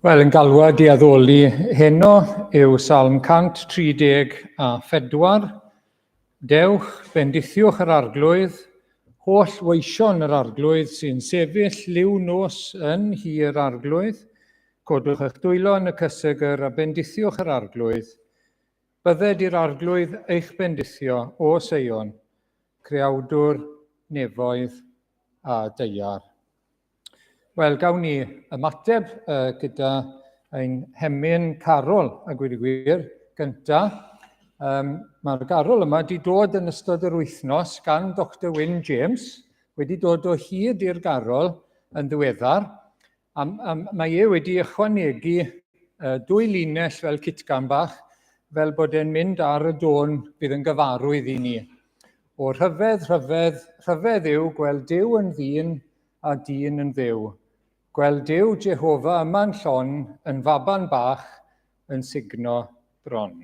Wel, yn galwad i addoli heno yw Salm 134. Dewch, bendithiwch yr Arglwydd, holl weision yr Arglwydd sy'n sefyll liw nos yn nhŷ yr Arglwydd. Codwch eich dwylo yn y cysegr a bendithiwch yr Arglwydd. Bydded i'r Arglwydd eich bendithio, o Seion, creawdwr nefoedd a daear. Wel, gawn ni ymateb gyda ein hemyn carol, a gweud y gwir, gynta. Mae'r garol yma wedi dod yn ystod yr wythnos gan Dr Wyn James, wedi dod o hyd i'r garol yn ddiweddar, a mae e wedi ychwanegu dwy linell fel cytgan bach, fel bod e'n mynd ar y dôn fydd yn gyfarwydd i ni. O rhyfedd, rhyfedd, rhyfedd yw gweld Duw yn ddyn a dyn yn Dduw. Gweld Duw Jehofa yma'n llon, yn faban bach, yn sugno bron.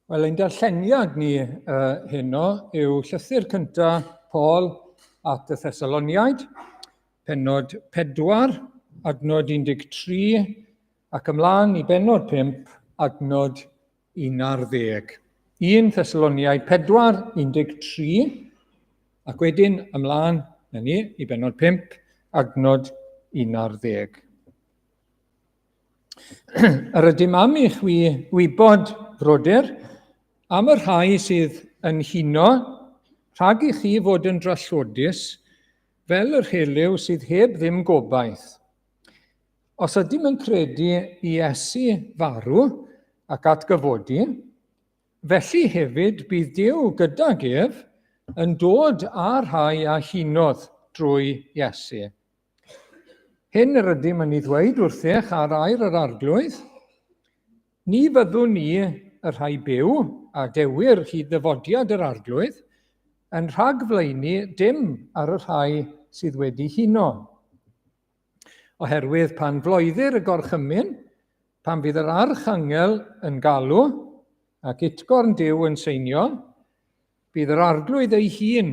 Wel, ein darlleniad ni heno yw llythyr cyntaf Paul at y Thessaloniaid, pennod 4, adnod 13, ac ymlaen i bennod 5, adnod 11. 1 Thessaloniaid 4, 13, ac wedyn ymlaen, na ni, i bennod 5, adnod 11. Yr ydym am i chwi wybod, frodyr, am y rhai sydd yn huno, rhag i chi fod yn drallodus, fel yr heliw sydd heb ddim gobaith. Os ydym yn credu i Iesu farw ac atgyfodi, felly hefyd bydd Duw gydag ef yn dod â'r rhai a hunodd drwy Iesu. Hyn yr ydym yn ei ddweud wrthych ar air yr Arglwydd, ni fyddwn ni, y rhai byw a dewyr hyd ddyfodiad yr Arglwydd, yn rhagflaenu dim ar y rhai sydd wedi huno. Oherwydd pan floeddir y gorchymyn, pan fydd yr archangel yn galw ac utgorn Duw yn seinio, bydd yr Arglwydd ei hun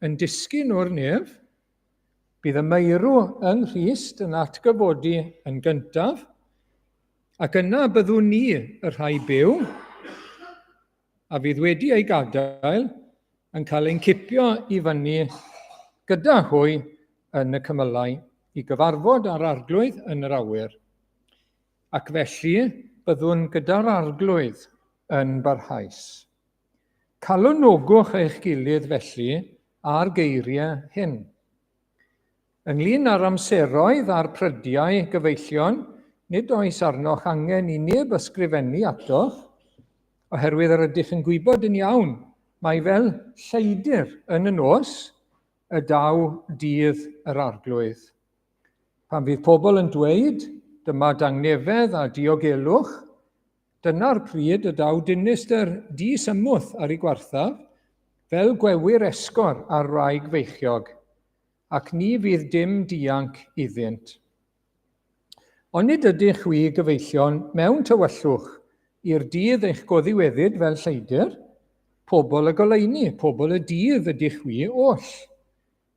yn disgyn o'r nef, Bydd y meirw yng Nghrist yn atgyfodi yn gyntaf, ac yna byddwn ni, y rhai byw, a fydd wedi ei gadael, yn cael ein cipio i fyny gyda hwy yn y cymylau i gyfarfod â'r Arglwydd yn yr awyr. Ac felly byddwn gyda'r Arglwydd yn barhaus. Calonogwch eich gilydd felly â'r geiriau hyn. Ynglŷn â'r amseroedd a'r prydiau, gyfeillion, nid oes arnoch angen i neb ysgrifennu atoch, oherwydd yr ydych yn gwybod yn iawn mai fel lleidr yn y nos y daw dydd yr Arglwydd. Pan fydd pobl yn dweud, dyma dangnefedd a diogelwch, Dyna'r pryd y daw dinistr di-symwth ar ei gwarthaf, fel gwewyr esgor ar wraig feichiog, ac ni fydd dim dianc iddynt. Ond nid ydych chwi, gyfeillion, mewn tywyllwch, i'r dydd eich goddiweddyd fel lleidr, pobl y goleuni, pobl y dydd ydych chwi oll.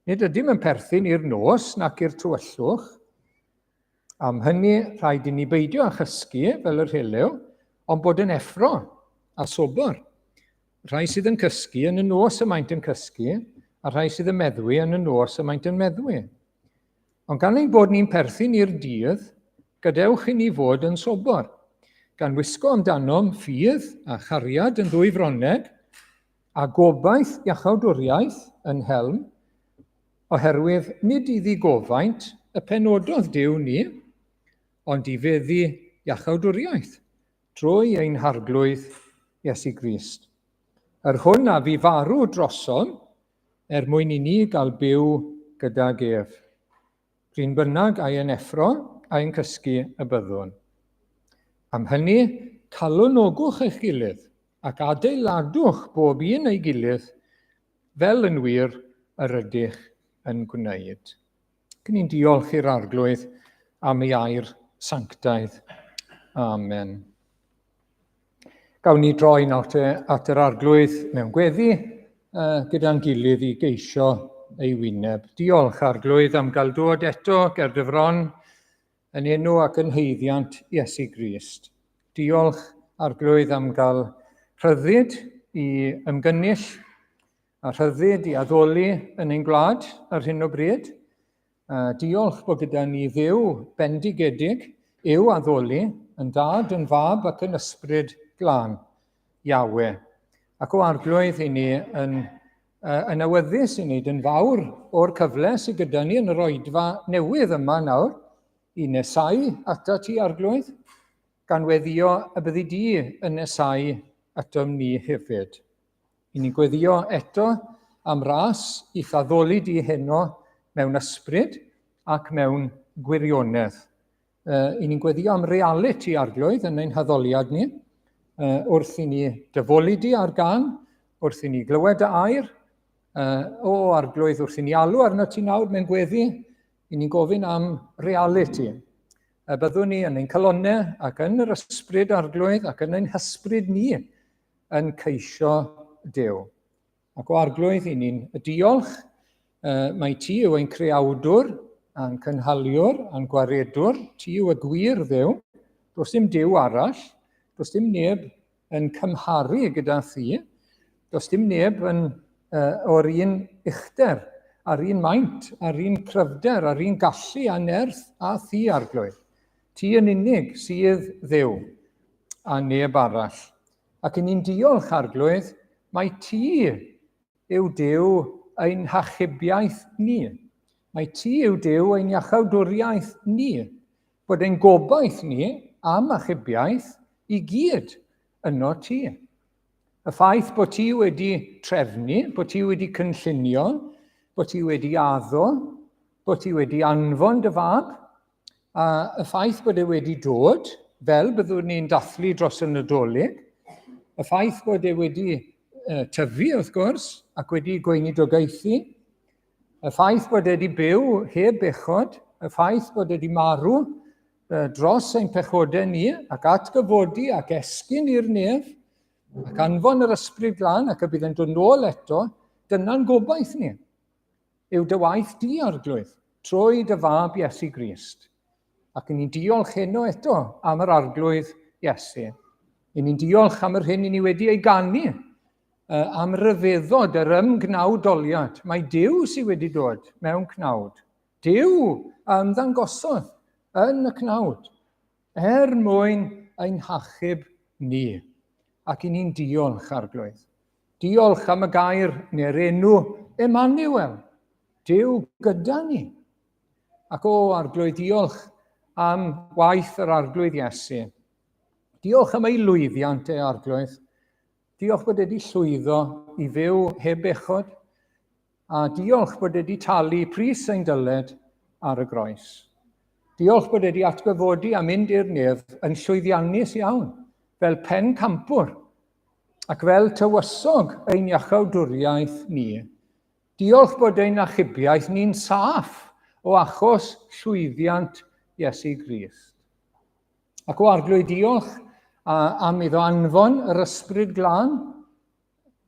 Nid ydym yn perthyn i'r nos nac i'r tywyllwch. Am hynny, rhaid i ni beidio â chysgu fel yr helew, ond bod yn effro a sobr. Rhai sydd yn cysgu yn y nos y maent yn cysgu, a rhai sydd yn meddwi yn y nos y maent yn meddwi. Ond gan ein bod ni'n perthyn i'r dydd, gadewch i ni fod yn sobr, gan wisgo amdanom ffydd a chariad yn ddwy fronneg, a gobaith iachawdwriaeth yn helm, Oherwydd nid i ddigofaint y penododd Duw ni, ond i feddu iachawdwriaeth drwy ein Harglwydd Iesu Grist, yr hwn a fu farw drosom er mwyn i ni gael byw gydag ef. P'run bynnag ai yn effro ai yn cysgu y byddwn. Am hynny, calonogwch eich gilydd ac adeiladwch bob un ei gilydd fel yn wir yr ydych yn gwneud. Cyn ni'n diolch i'r Arglwydd am ei air sanctaidd. Amen. Gawn ni droi nawr te at yr Arglwydd mewn gweddi gyda'n gilydd i geisio ei wyneb. Diolch Arglwydd am gael dod eto ger dy fron yn enw ac yn haeddiant Iesu Grist. Diolch Arglwydd am gael rhyddid i ymgynnull a rhyddid i addoli yn ein gwlad ar hyn o bryd. Diolch bod gyda ni Dduw bendigedig i'w addoli yn dad, yn fab ac yn ysbryd glân, Yahweh. Ac o Arglwydd i ni yn, yn awyddus i wneud yn fawr o'r cyfle sydd gyda ni yn yr oedfa newydd yma nawr i nesau atat ti, Arglwydd, gan weddio y byddi di yn nesau atom ni hefyd. I ni'n gweddio eto am ras i'th addoli di heno mewn ysbryd ac mewn gwirionedd. I ni'n gweddio am realiti, Arglwydd, yn ein haddoliad ni, wrth i ni dyfoli di ar gan, wrth i ni glywed dy air, o Arglwydd, wrth i ni alw arno ti nawr mewn gweddi, i ni'n gofyn am realiti. Y byddwn ni yn ein calonnau ac yn yr ysbryd Arglwydd ac yn ein hysbryd ni yn ceisio Duw. Ac o Arglwydd, i ni'n diolch, mae ti yw ein creawdwr, a'n cynhaliwr, a'n gwaredwr, ti yw y gwir Dduw, does dim Duw arall, does dim neb yn cymharu gyda thi, does dim neb yn o'r un uchder, a'r un maint, a'r un cryfder, a'r un gallu a nerth a thi, Arglwydd. Ti yn unig sydd Dduw, a neb arall. Ac i ni'n diolch, Arglwydd, mai ti yw Duw ein hachubiaeth ni. Mai ti yw Duw ein iachawdwriaeth ni. Bod ein gobaith ni am achubiaeth i gyd yno ti. Y ffaith bod ti wedi trefnu, bod ti wedi cynllunio, bod ti wedi addo, bod ti wedi anfon dy fab, A y ffaith bod e wedi dod, fel byddwn ni'n dathlu dros y Nadolig, y ffaith bod e wedi tyfu, wrth gwrs, ac wedi gweinidogaethu, y ffaith bod e wedi byw heb bechod, y ffaith bod e wedi marw dros ein pechodau ni, ac atgyfodi ac esgyn i'r nef, ac anfon yr Ysbryd Glân ac y bydd e'n dod nôl eto, dyna'n gobaith ni. Yw dy waith di, Arglwydd, trwy dy fab Iesu Grist. Ac yn ni'n diolch heno eto am yr Arglwydd Iesu. Yn ni'n diolch am yr hyn i ni wedi ei ganu, am ryfeddod yr ymgnawdoliad. Mae Duw sydd wedi dod mewn cnawd. Duw a ymddangosodd yn y cnawd er mwyn ein hachub ni. Ac i ni'n diolch, Arglwydd. Diolch am y gair neu'r enw Emmanuel, Duw gyda ni. Ac o, Arglwydd, diolch am waith yr Arglwydd Iesu. Diolch am ei lwyddiant e, Arglwydd. Diolch bod wedi llwyddo i fyw heb bechod, a diolch bod wedi talu pris ein dyled ar y groes. Diolch bod wedi atgyfodi a mynd i'r nef yn llwyddiannus iawn, fel pen campwr, ac fel tywysog ein iachawdwriaeth ni. Diolch bod ein achubiaeth ni'n saff o achos llwyddiant Iesu Grist. Ac o Arglwydd, diolch am iddo anfon yr Ysbryd Glân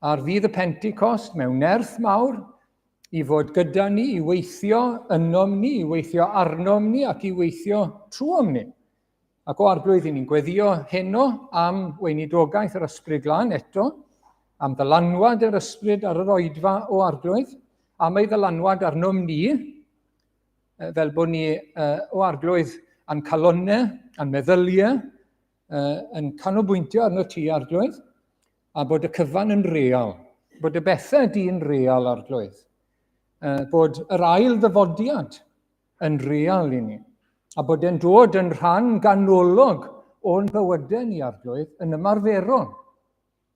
ar ddydd y Pentecost mewn nerth mawr i fod gyda ni, i weithio ynom ni, i weithio arnom ni ac i weithio trwom ni. Ac o Arglwydd, i ni'n gweddio heno am weinidogaeth yr Ysbryd Glân eto, am ddylanwad yr Ysbryd ar yr oedfa o Arglwydd, am ei ddylanwad arnom ni, fel bod ni o Arglwydd a'n calonnau, a'n meddyliau, yn canolbwyntio arno ti, Arglwydd, a bod y cyfan yn real, bod y bethau di'n real, Arglwydd, bod yr ail ddyfodiad yn real i ni, a bod e'n dod yn rhan ganolog o'n bywydau ni, Arglwydd, yn ymarferol,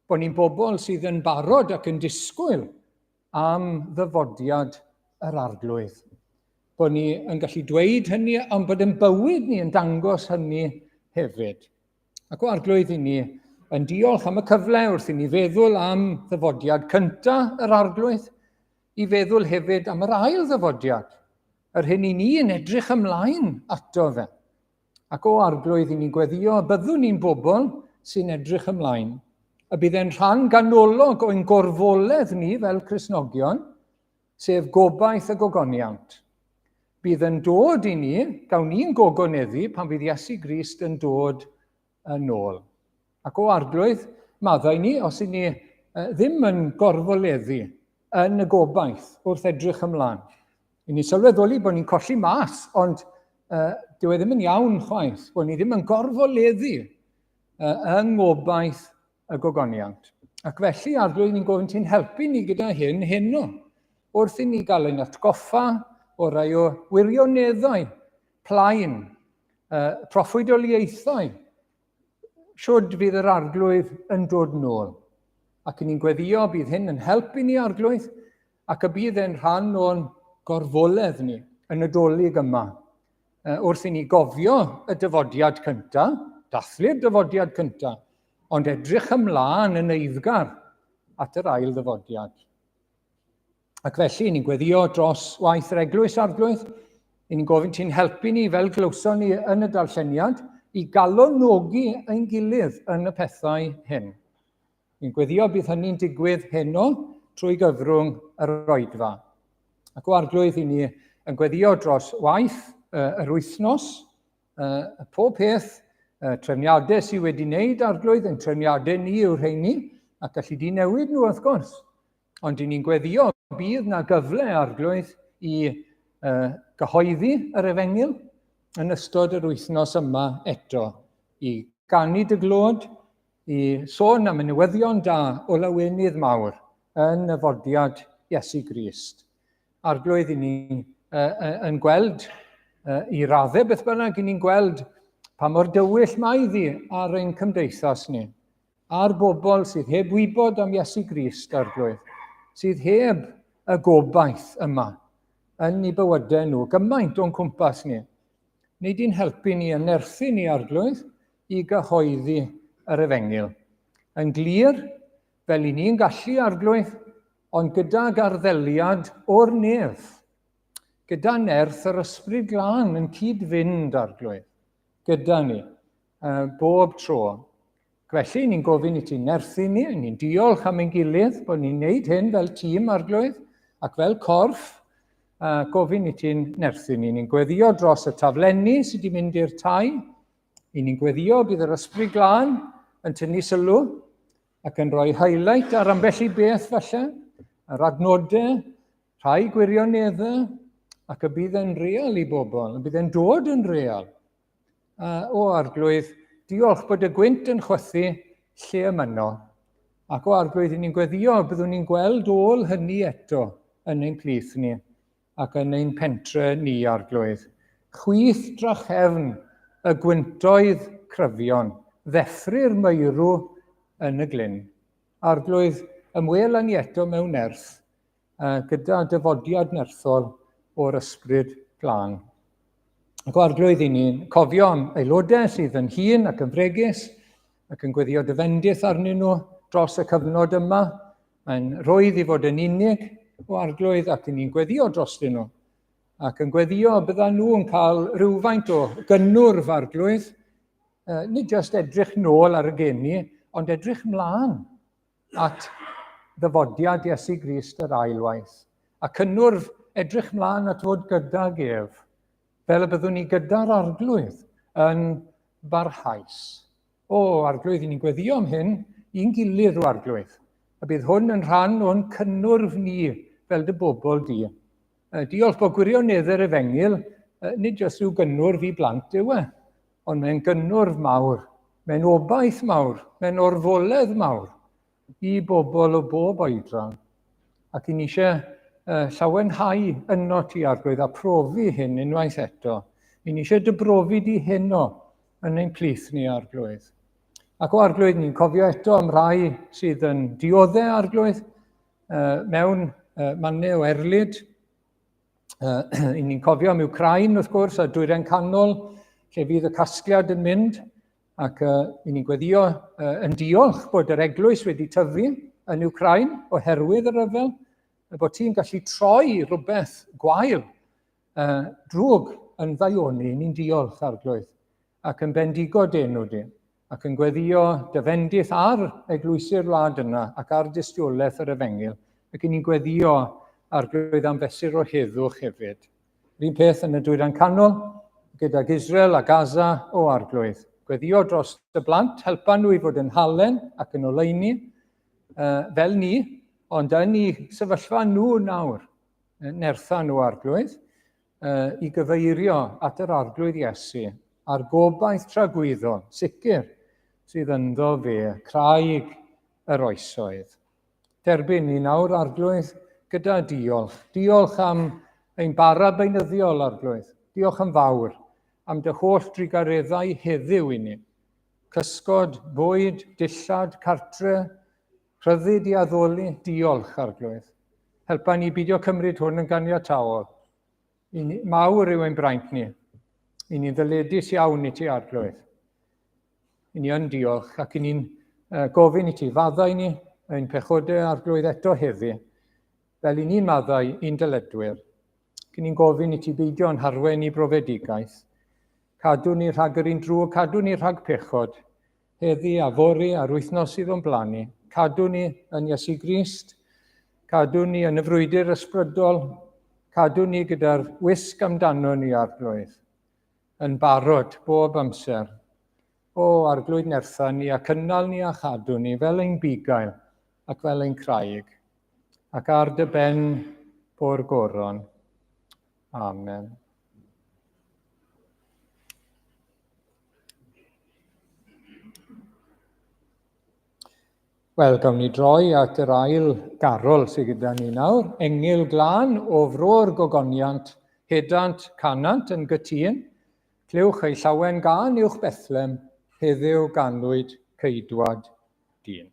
bod ni'n bobl sydd yn barod ac yn disgwyl am ddyfodiad yr Arglwydd. Bod ni yn gallu dweud hynny, ond bod yn bywyd ni yn dangos hynny hefyd. Ac o Arglwydd i ni yn diolch am y cyfle wrth i ni feddwl am ddyfodiad cyntaf yr Arglwydd, i feddwl hefyd am yr ail ddyfodiad, yr hyn i ni yn edrych ymlaen ato fe. Ac o Arglwydd, i ni'n gweddio, byddwn ni'n bobl sy'n edrych ymlaen, y bydd e'n rhan ganolog o'n gorfoledd ni fel Cristnogion, sef gobaith y gogoniant. Bydd yn dod i ni, gawn ni'n gogoneddu pan fydd Iesu Grist yn dod yn ôl. Ac o Arglwydd, maddau ni os i ni ddim yn gorfoleddu yn y gobaith wrth edrych ymlaen. I ni sylweddoli bod ni'n colli mas, ond dyw e ddim yn iawn chwaith, bod ni ddim yn gorfoleddu yng ngobaith y gogoniant. Ac felly, Arglwydd, ni'n gofyn ti'n helpu ni gyda hyn heno, wrth i ni gael ein atgoffa o rai o wirioneddau plaen, proffwydoliaethau Shwd fydd yr Arglwydd yn dod nôl? Ac ni'n gweddio bydd hyn yn help i ni, Arglwydd, ac y bydd e'n rhan o'n gorfoledd ni yn y Dolig yma. Wrth i ni gofio y dyfodiad cyntaf, dathlu'r dyfodiad cyntaf, ond edrych ymlaen yn eiddgar at yr ail ddyfodiad. Ac felly, ni'n gweddio dros waith yr eglwys, Arglwydd. Ni'n gofyn ti'n helpu ni, fel glywson ni yn y darlleniad, i galonogi ein gilydd yn y pethau hyn. Ni'n gweddio bydd hynny'n digwydd heno trwy gyfrwng yr oedfa. Ac o Arglwydd, i ni yn gweddio dros waith yr wythnos, pob peth, trefniadau sydd wedi wneud Arglwydd, yn trefniadau ni yw'r rheini, ac gallu di newid nhw wrth gwrs. Ond i ni'n gweddio bydd na gyfle Arglwydd i gyhoeddi yr efengyl yn ystod yr wythnos yma eto, i ganu dy glod, i sôn am y newyddion da o lawenydd mawr yn nyfodiad Iesu Grist. Arglwydd, i ni'n yn gweld i raddau beth bynnag, i ni'n gweld pa mor dywyll mae ddi ar ein cymdeithas ni, a'r bobl sydd heb wybod am Iesu Grist, Arglwydd, sydd heb y gobaith yma yn eu bywydau nhw, gymaint o'n cwmpas ni. Nid i'n helpu ni yn nerthu ni, Arglwydd, i gyhoeddi yr efengyl. Yn glir, fel i ni'n gallu, Arglwydd, ond gydag arddeliad o'r nef, gyda nerth yr Ysbryd Glân yn cyd-fynd, Arglwydd, gyda ni, bob tro. Felly, ni'n gofyn i ti nerthu ni, ni'n diolch am ein gilydd bod ni'n neud hyn fel tîm, Arglwydd, ac fel corff, a gofyn i ti'n nerthu ni. Ni'n gweddio dros y taflenni sydd wedi mynd i'r tai. I ni'n gweddio bydd yr Ysbryd Glân yn tynnu sylw ac yn rhoi highlight ar ambell i beth falle, yr adnodau, rhai gwirioneddau, ac y bydd e'n real i bobl, y bydd e'n dod yn real. O Arglwydd, diolch bod y gwynt yn chwythu lle y myno. Ac o Arglwydd, i ni'n gweddio, byddwn ni'n gweld ôl hynny eto yn ein plith ni ac yn ein pentre ni, Arglwydd. Chwith drachefn y gwyntoedd cryfion, ddeffry'r meirw yn y glyn. Arglwydd, ymwel â ni eto mewn nerth, gyda dyfodiad nerthol o'r Ysbryd Glân. Ac o Arglwydd, i ni'n cofio am aelodau sydd yn hŷn ac yn fregus ac yn gweddio dy fendith arnyn nhw dros y cyfnod yma. Mae'n rhwydd i fod yn unig o Arglwydd ac i ni'n gweddio drostyn nhw. Ac yn gweddio bydda nhw yn cael rhywfaint o gynnwrf Arglwydd, nid jyst edrych nôl ar y geni, ond edrych mlaen at ddyfodiad Iesu Grist yr ail waith, a cynnwrf edrych mlaen at fod gydag ef, fel y byddwn ni gyda'r Arglwydd yn barhaus. O, Arglwydd, i ni'n gweddio am hyn i'n gilydd, o Arglwydd, a bydd hwn yn rhan o'n cynnwrf ni fel dy bobl di. Diolch bod gwirionedd yr efengyl, nid jyst rhyw gynnwrf i blant yw e, ond mae'n gynnwrf mawr, mae'n obaith mawr, mae'n orfoledd mawr i bobl o bob oedran. Ac i ni eisiau llawenhau yno ti, Arglwydd, a profi hyn unwaith eto. I ni eisiau dy brofi di heno yn ein plith ni, Arglwydd. Ac o Arglwydd, ni'n cofio eto am rai sydd yn dioddau, Arglwydd, mewn mannau o erlid, I ni'n cofio am Wcráin, wrth gwrs, a Dwyrain Canol, lle fydd y casgliad yn mynd, ac i ni'n gweddio yn diolch bod yr eglwys wedi tyfu yn Wcráin oherwydd y rhyfel, bod ti'n gallu troi rhywbeth gwael, drwg yn ddaioni, ni'n diolch, Arglwydd, ac yn bendigo dy enw di, ac yn gweddio dy fendith ar eglwysi'r wlad yna ac ar dystiolaeth yr efengyl, ac i ni'n gweddio Arglwydd am fesur o heddwch hefyd. Yr un peth yn y Dwyrain Canol, gydag Israel a Gaza, o Arglwydd. Gweddio dros dy blant, helpa nhw i fod yn halen ac yn oleuni, fel ni, ond yn eu sefyllfa nhw nawr, nertha nhw, Arglwydd, i gyfeirio at yr Arglwydd Iesu a'r gobaith tragwyddol, sicr, sydd ynddo fe, craig yr oesoedd. Derbyn ni nawr, Arglwydd, gyda diolch. Diolch am ein bara beunyddiol, Arglwydd. Diolch yn fawr am dy holl drugareddau heddiw i ni. Cysgod, bwyd, dillad, cartre, rhyddid i addoli, diolch, Arglwydd. Helpa ni beidio cymryd hwn yn ganiataol. I ni, mawr yw ein braint ni. I ni'n ddyledus iawn i ti, Arglwydd. I ni yn diolch ac i ni'n gofyn i ti faddau ni ein pechodau, Arglwydd, eto heddi, fel i ni'n maddau i'n dyledwyr. Ac i ni'n gofyn i ti beidio yn harwain i brofedigaeth. Cadw ni rhag yr un drwg, cadw ni rhag pechod, heddi a fory a'r wythnos sydd o'n blaen ni. Cadw ni yn Iesu Grist, cadw ni yn y frwydr ysbrydol, cadw ni gyda'r wisg amdano ni, Arglwydd, yn barod bob amser. O, Arglwydd nertha ni a cynnal ni a chadw ni fel ein bugail ac fel ein craig, ac ar dy ben bo'r goron. Amen. Wel, gawn ni droi at yr ail garol sydd gyda ni nawr. Engyl glân o fro'r gogoniant, hedant canant yn gytûn. Clywch ei llawen gân uwch Bethlem, heddiw ganwyd ceidwad dyn.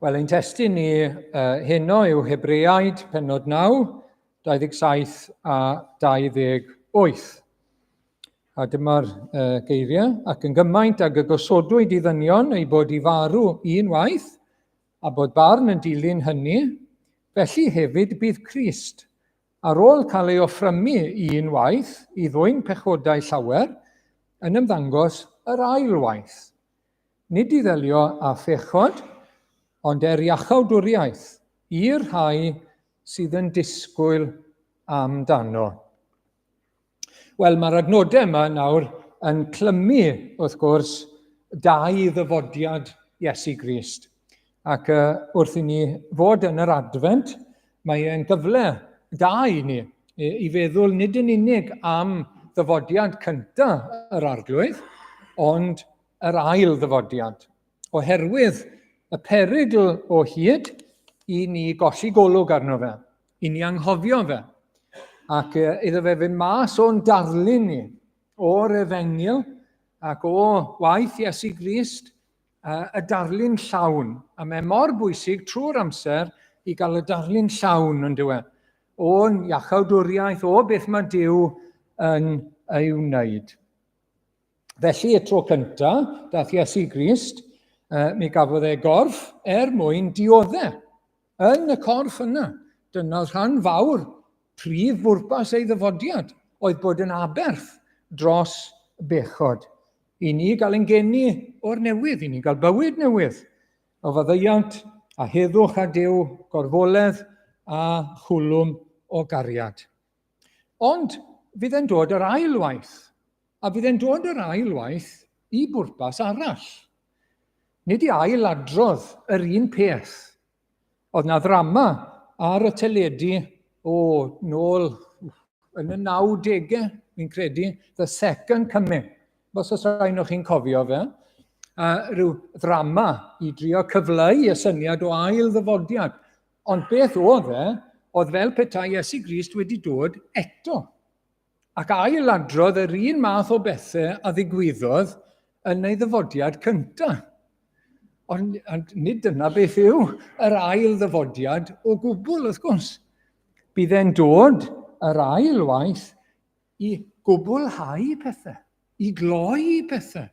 Wel, ein testun ni heno yw Hebreaid, penod 9, 27 a 28. A dyma'r geiriau, ac yn gymaint ag y gosodwyd i ddynion ei bod i farw un waith, a bod barn yn dilyn hynny, felly hefyd bydd Crist, ar ôl cael ei offrymu un waith i ddwyn pechodau llawer, yn ymddangos yr ail waith. Nid i ddelio â phechod, ond er iachawdwriaeth i'r rhai sydd yn disgwyl amdano. Wel, mae'r adnodau yma nawr yn clymu, wrth gwrs, dau ddyfodiad Iesu Grist. Ac uh, wrth i ni fod yn yr Adfent, mae e'n gyfle da i ni i feddwl nid yn unig am ddyfodiad cyntaf yr Arglwydd, ond yr ail ddyfodiad. Oherwydd y perygl o hyd i ni golli golwg arno fe, i ni anghofio fe, ac iddo fe fynd mas o'n darlun ni, o'r efengyl ac o waith Iesu Grist, y darlun llawn. A mae mor bwysig trwy'r amser i gael y darlun llawn yn diwedd. o'n iachawdwriaeth, o beth mae Duw yn ei wneud. Felly, y tro cyntaf, dath Iesu Grist, mi gafodd e gorff er mwyn dioddau. Yn y corff yna, dyna rhan fawr, prif bwrpas ei ddyfodiad, oedd bod yn aberth dros bechod. I ni gael ein geni o'r newydd, i ni gael bywyd newydd, o faddeuant a heddwch â Duw, gorfoledd a chwlwm o gariad. Ond fydd e'n dod yr ail waith, a fydd e'n dod yr ail waith i bwrpas arall. Nid i ail adrodd yr un peth. Oedd na ddrama ar y teledu o nôl yn y 90au, fi'n credu, The Second Coming. Os oes rhaid nhw chi'n cofio fe, a rhyw ddrama i drio cyfleu y syniad o ail ddyfodiad. Ond beth oedd e, oedd fel petai Iesu Grist wedi dod eto. Ac ail adrodd yr un math o bethau a ddigwyddodd yn ei ddyfodiad cyntaf. Ond, ond nid dyna beth yw yr ail ddyfodiad o gwbl, wrth gwrs. Bydd e'n dod yr ail waith i gwblhau pethau, i gloi pethau,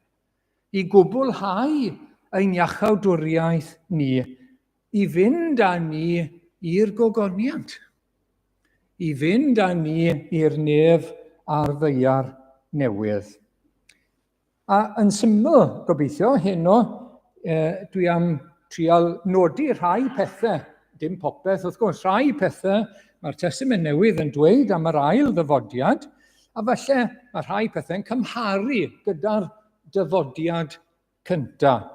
i gwblhau ein iachawdwriaeth ni, i fynd â ni i'r gogoniant, i fynd â ni i'r nef a'r ddaear newydd. A yn syml, gobeithio, heno, eh, dwi am trial nodi rhai pethau, dim popeth wrth gwrs, rhai pethau mae'r Testament Newydd yn dweud am yr ail ddyfodiad, a falle mae rhai pethau'n cymharu gyda'r dyfodiad cyntaf.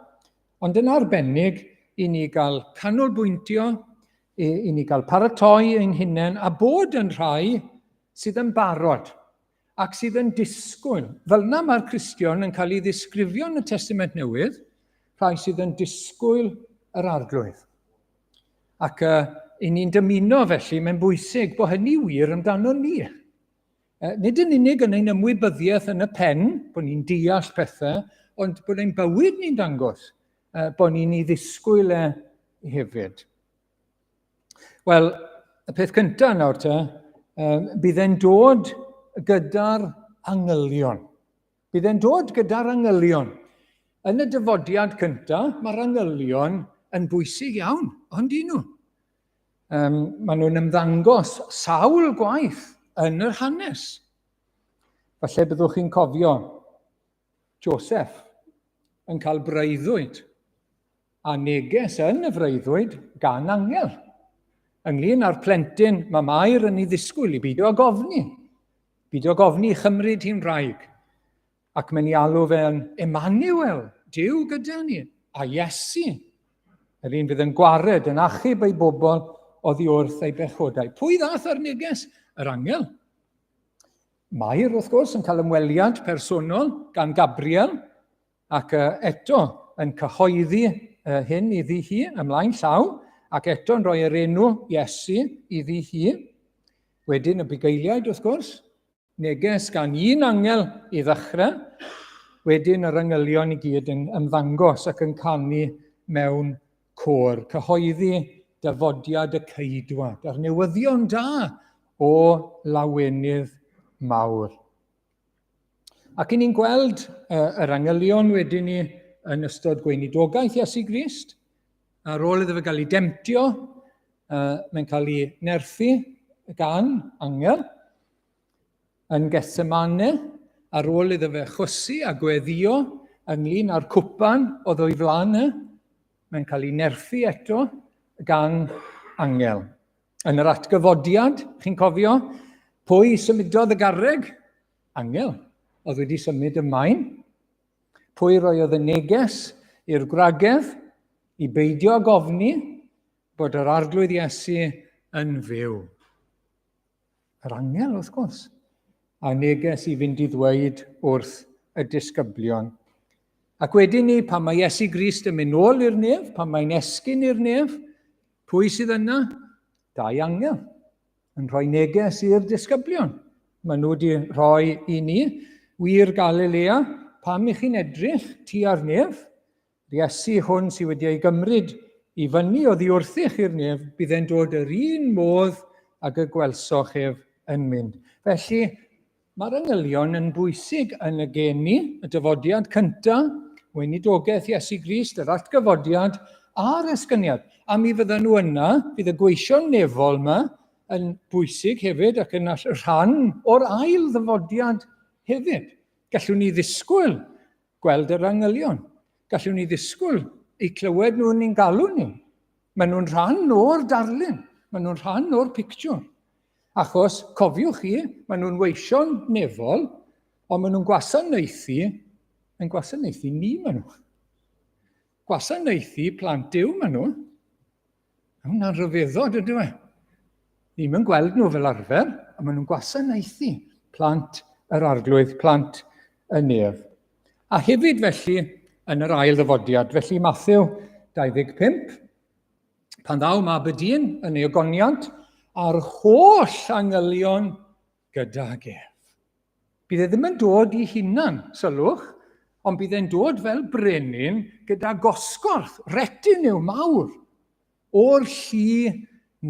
Ond yn arbennig, i ni gael canolbwyntio, i, i ni gael paratoi ein hunain a bod yn rhai sydd yn barod ac sydd yn disgwyl. Fel yna mae'r Cristion yn cael ei ddisgrifio yn y Testament Newydd, rhai sydd yn disgwyl yr Arglwydd. Ac uh, i ni'n dymuno felly, mae'n bwysig bod hynny wir amdano ni. Uh, nid yn unig yn ein ymwybyddiaeth yn y pen, bod ni'n deall pethau, ond bod ein bywyd ni'n dangos uh, bod ni'n ei ddisgwyl e hefyd. Wel, y peth cyntaf nawr te, um, bydd e'n dod gyda'r angylion. Bydd e'n dod gyda'r angylion. Yn y dyfodiad cyntaf, mae'r angylion yn bwysig iawn, ond i nhw. Um, maen nhw'n ymddangos sawl gwaith yn yr hanes. Falle byddwch chi'n cofio Joseph yn cael breuddwyd a neges yn y freuddwyd gan angel. Ynglyn â'r plentyn mae Mair yn ei ddisgwyl i beidio ag ofni. Beidio ag ofni i chymryd hi'n wraig. Ac mae'n ei alw fe'n Emmanuel, Duw gyda ni, a Iesu, yr un fydd yn gwared, yn achub ei bobl oddi wrth ei bechodau. Pwy ddath ar neges? Yr angel. Mair, wrth gwrs, yn cael ymweliad personol gan Gabriel, ac eto yn cyhoeddi hyn iddi hi ymlaen llaw, ac eto yn rhoi yr enw Iesu iddi hi. Wedyn y bugeiliaid, wrth gwrs, neges gan un angel i ddechrau, wedyn yr angylion i gyd yn ymddangos ac yn canu mewn côr, cyhoeddi dyfodiad y ceidwad, a'r newyddion da o lawenydd mawr. Ac i ni'n gweld yr angylion wedyn ni yn ystod gweinidogaeth Iesu Grist, ar ôl iddo fe gael ei demtio, mae'n cael ei nerthu gan angel yn Gethsemane, ar ôl iddo fe chwysu a gweddio ynglyn â'r cwpan oedd o'i flaen e, mae'n cael ei nerthu eto gan angel. Yn yr atgyfodiad, chi'n cofio, pwy symudodd y garreg? Angel, oedd wedi symud y maen. Pwy roiodd y neges i'r gwragedd i beidio ag ofni bod yr arglwydd Iesu yn fyw? Yr angel, wrth gwrs, a neges i fynd i ddweud wrth y disgyblion. Ac wedyn ni, pan mae Iesu Grist yn mynd nôl i'r nef, pan mae'n esgyn i'r nef, pwy sydd yna? Dau angel yn rhoi neges i'r disgyblion. Maen nhw wedi rhoi i ni, wir Galilea, pam i chi'n edrych tu ar nef? Yr Iesu hwn sydd wedi ei gymryd i fyny oddi wrthych i'r nef, bydd e'n dod yr un modd ag y gwelsoch ef yn mynd. Felly, mae'r angylion yn bwysig yn y geni, y dyfodiad cyntaf, weinidogaeth Iesu Grist, yr atgyfodiad a'r esgyniad. A mi fydden nhw yna, bydd y gweision nefol yma yn bwysig hefyd ac yn rhan o'r ail ddyfodiad hefyd. Gallwn ni ddisgwyl gweld yr angylion. Gallwn ni ddisgwyl eu clywed nhw'n ni'n galw ni. Maen nhw'n rhan o'r darlun. Maen nhw'n rhan o'r pictiwr. Achos, cofiwch chi, maen nhw'n weision nefol, ond maen nhw'n gwasanaethu, yn gwasanaethu ni maen nhw. Gwasanaethu plant Duw maen nhw. Hwna'n rhyfeddod, ydw e? Ni'm yn gweld nhw fel arfer, ond maen nhw'n gwasanaethu plant yr arglwydd, plant y nef. A hefyd felly, yn yr ail ddyfodiad, felly Matthew 25, pan ddaw mab y dyn yn ei ogoniant, a'r holl angylion gydag ef. Bydd e ddim yn dod i hunan, sylwch, ond bydd e'n dod fel brenin gyda gosgorth, retinue mawr, o'r llu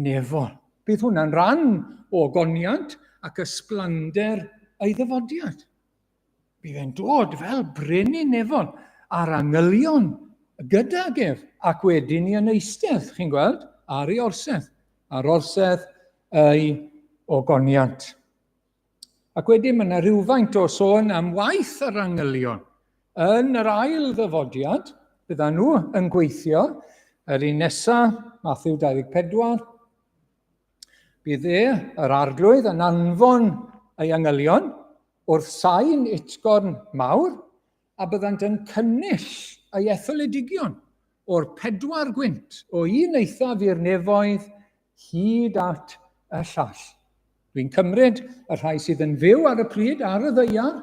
nefol. Bydd hwnna'n rhan o ogoniant ac ysblander ei ddyfodiad. Bydd e'n dod fel brenin nefol a'r angylion gydag ef ac wedyn i yn eistedd, chi'n gweld, ar ei orsedd, ar orsedd ei ogoniant. Ac wedyn mae yna rhywfaint o sôn am waith yr angylion. Yn yr ail ddyfodiad, bydda nhw yn gweithio. Yr un nesa, Matthew 24, bydd e, yr arglwydd, yn anfon ei angylion wrth sain utgorn mawr, a byddant yn cynnull ei etholedigion o'r pedwar gwynt, o un eithaf i'r nefoedd hyd at y llall. Dwi'n cymryd y rhai sydd yn fyw ar y pryd ar y ddaear,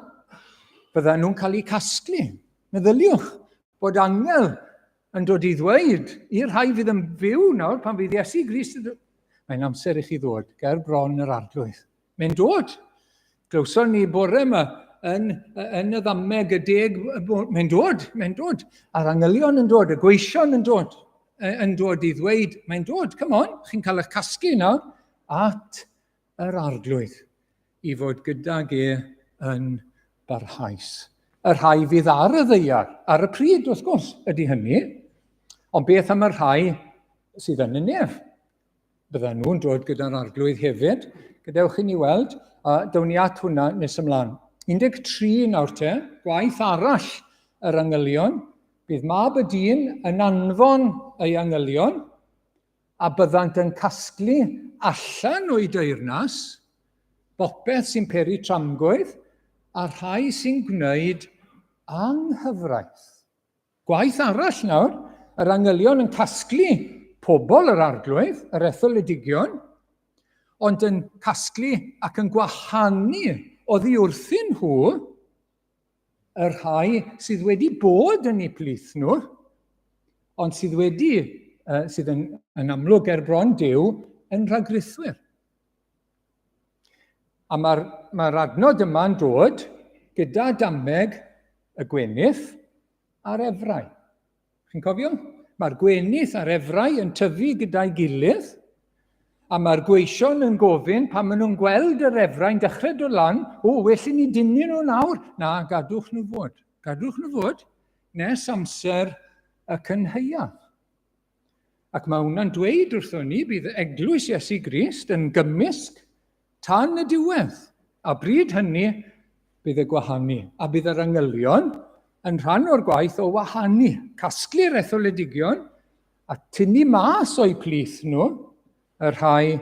byddan nhw'n cael eu casglu. Meddyliwch bod angel yn dod i ddweud i'r rhai fydd yn fyw nawr pan fydd Iesu Grist yn dod. Mae'n amser i chi ddod ger bron yr arglwydd. Mae'n dod. Glywson ni bore yma yn, yn y ddameg y deg, mae'n dod, mae'n dod. A'r angylion yn dod, y gweision yn dod, yn dod i ddweud, mae'n dod, come on, chi'n cael eich casglu nawr at yr arglwydd i fod gydag e yn barhaus. Y rhai fydd ar y ddeiar, ar y pryd wrth gwrs, ydy hynny, ond beth am y rhai sydd yn y nef? Byddan nhw'n dod gyda'r arglwydd hefyd. Gadewch i ni weld, a down ni at hwnna nes ymlaen. 13 nawr te, gwaith arall yr angylion. Bydd mab y dyn yn anfon ei angylion, a byddant yn casglu allan o'i deyrnas bopeth sy'n peri tramgwydd a rhai sy'n gwneud anghyfraith. Gwaith arall nawr, yr angylion yn casglu pobl yr arglwydd, yr etholedigion, ond yn casglu ac yn gwahanu oddi wrthyn nhw y rhai sydd wedi bod yn eu plith nhw, ond sydd wedi, uh, sydd yn, yn amlwg er bron Duw, yn rhagrithwyr. A mae'r mae adnod yma'n dod gyda dameg y gwenith a'r efrau. Chi'n cofio? Mae'r gwenith a'r efrau yn tyfu gyda'i gilydd, a mae'r gweision yn gofyn pan maen nhw'n gweld yr efrau'n dechrau dod lan, o, well i ni dynnu nhw nawr. Na, gadwch nhw fod. Gadwch nhw fod nes amser y cynhaeaf. Ac mae hwnna'n dweud wrthon ni bydd eglwys Iesu Grist yn gymysg tan y diwedd. A bryd hynny bydd y gwahanu. A bydd yr angylion yn rhan o'r gwaith o wahanu, casglu'r etholedigion a tynnu mas o'u plith nhw y rhai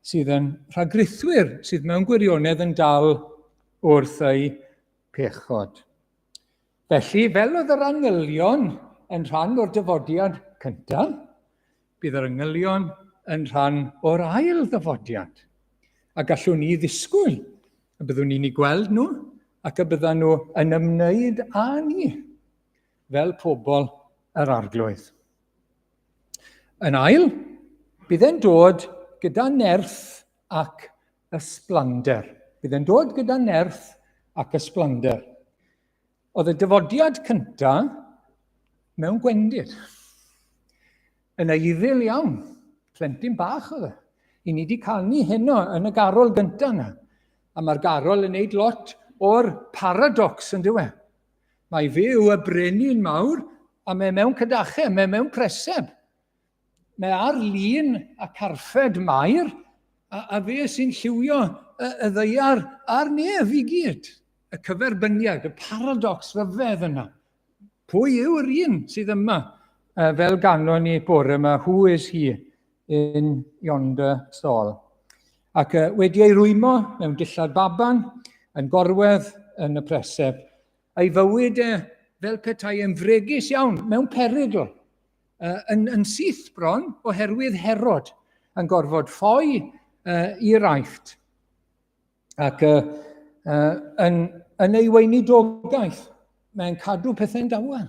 sydd yn rhagrithwyr, sydd mewn gwirionedd yn dal wrth eu pechod. Felly, fel oedd yr angylion yn rhan o'r dyfodiad cyntaf, bydd yr angylion yn rhan o'r ail ddyfodiad. A gallwn ni ddisgwyl y byddwn ni'n ei gweld nhw ac y byddan nhw yn ymwneud â ni fel pobl yr arglwydd. Yn ail, bydd e'n dod gyda nerth ac ysblander. Bydd e'n dod gyda nerth ac ysblander. Oedd y dyfodiad cynta mewn gwendid. Yn eiddil iawn. Plentyn bach oedd e. I ni wedi canu heno yn y garol gyntaf yna. A mae'r garol yn neud lot o'r paradox yn dywe. Mae fe yw y brenin mawr a mae mewn cydachau, mae mewn preseb. Mae ar lun a carffed Mair, a, a fe sy'n lliwio y, y ddeiar a'r nef i gyd. Y cyferbyniad, y paradox rhyfedd yna. Pwy yw'r un sydd yma? Fel ganon ni bore yma, who is he in yonder stall? Ac wedi ei rwymo mewn dillad baban, yn gorwedd yn y preseb, a'i fywyd e fel petai yn fregus iawn, mewn perygl, yn, yn syth bron oherwydd Herod yn gorfod ffoi i'r Aifft. Ac uh, uh, yn, yn ei weinidogaeth, mae'n cadw pethau'n dawel.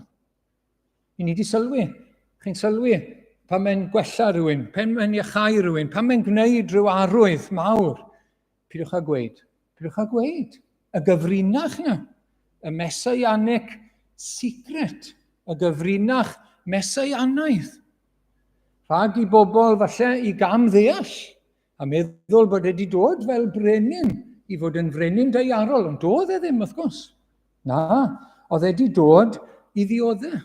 I ni wedi sylwi, chi'n sylwi, pan mae'n gwella rhywun, pan mae'n iachau rhywun, pan mae'n gwneud rhyw arwydd mawr. Pidwch â gweud, pidwch â gweud. Y gyfrinach yna, y messianic secret, y gyfrinach messianaidd. Rhag i bobl falle i gam ddeall A meddwl bod e wedi dod fel brenin i fod yn frenin daearol, ond doedd e ddim, wrth gwrs. Na, oedd e wedi dod i ddiodde.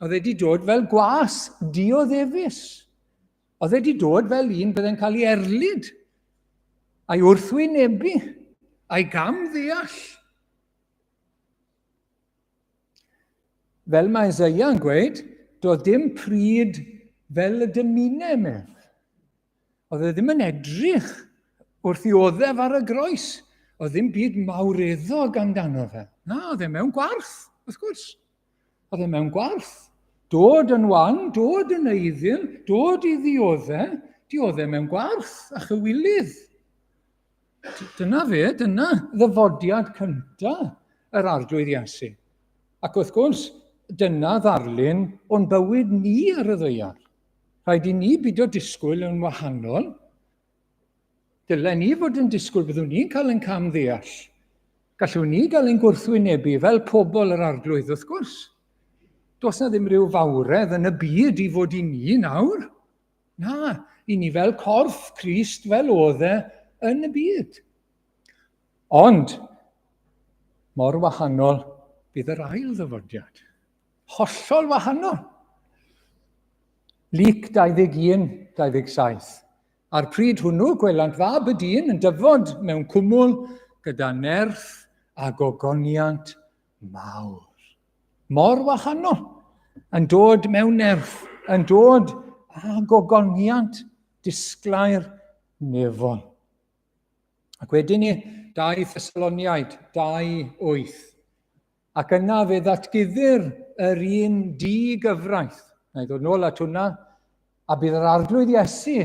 Oedd e wedi dod fel gwas dioddefus. Oedd e wedi dod fel un byddai'n cael ei erlid, a'i wrthwynebu, a'i gam ddeall. Fel mae Isaiah yn gweud, doedd dim pryd fel y dymunem ef. Oedd e ddim yn edrych wrth i oddef ar y groes. Oedd ddim byd mawreddog amdano fe. Na, oedd e mewn gwarth, wrth gwrs. Oedd e mewn gwarth. Dod yn wan, dod yn eiddil, dod i ddiodde, diodde mewn gwarth a chywilydd. Dyna fe, dyna ddyfodiad cyntaf yr Arglwydd Iesu. Ac wrth gwrs, dyna ddarlun o'n bywyd ni ar y ddaear. Rhaid i ni bido disgwyl yn wahanol. Dylen ni fod yn disgwyl byddwn ni'n cael ein cam ddeall. Gallwn ni gael ein gwrthwynebu fel pobl yr arglwydd wrth gwrs. Does na ddim rhyw fawredd yn y byd i fod i ni nawr. Na, i ni fel corff Crist fel oedd e yn y byd. Ond, mor wahanol bydd yr ail ddyfodiad. Hollol wahanol. Luc 21, 27. A'r pryd hwnnw gwelant fab y dyn yn dyfod mewn cwmwl gyda nerth a gogoniant mawr. Mor wahanol. Yn dod mewn nerth, yn dod â gogoniant disglair nefol. Ac wedyn ni, 2 Thessaloniaid 2, 8. Ac yna fe ddatguddir yr un di-gyfraith. Na i ddod nôl at hwnna. A bydd yr arglwydd Iesu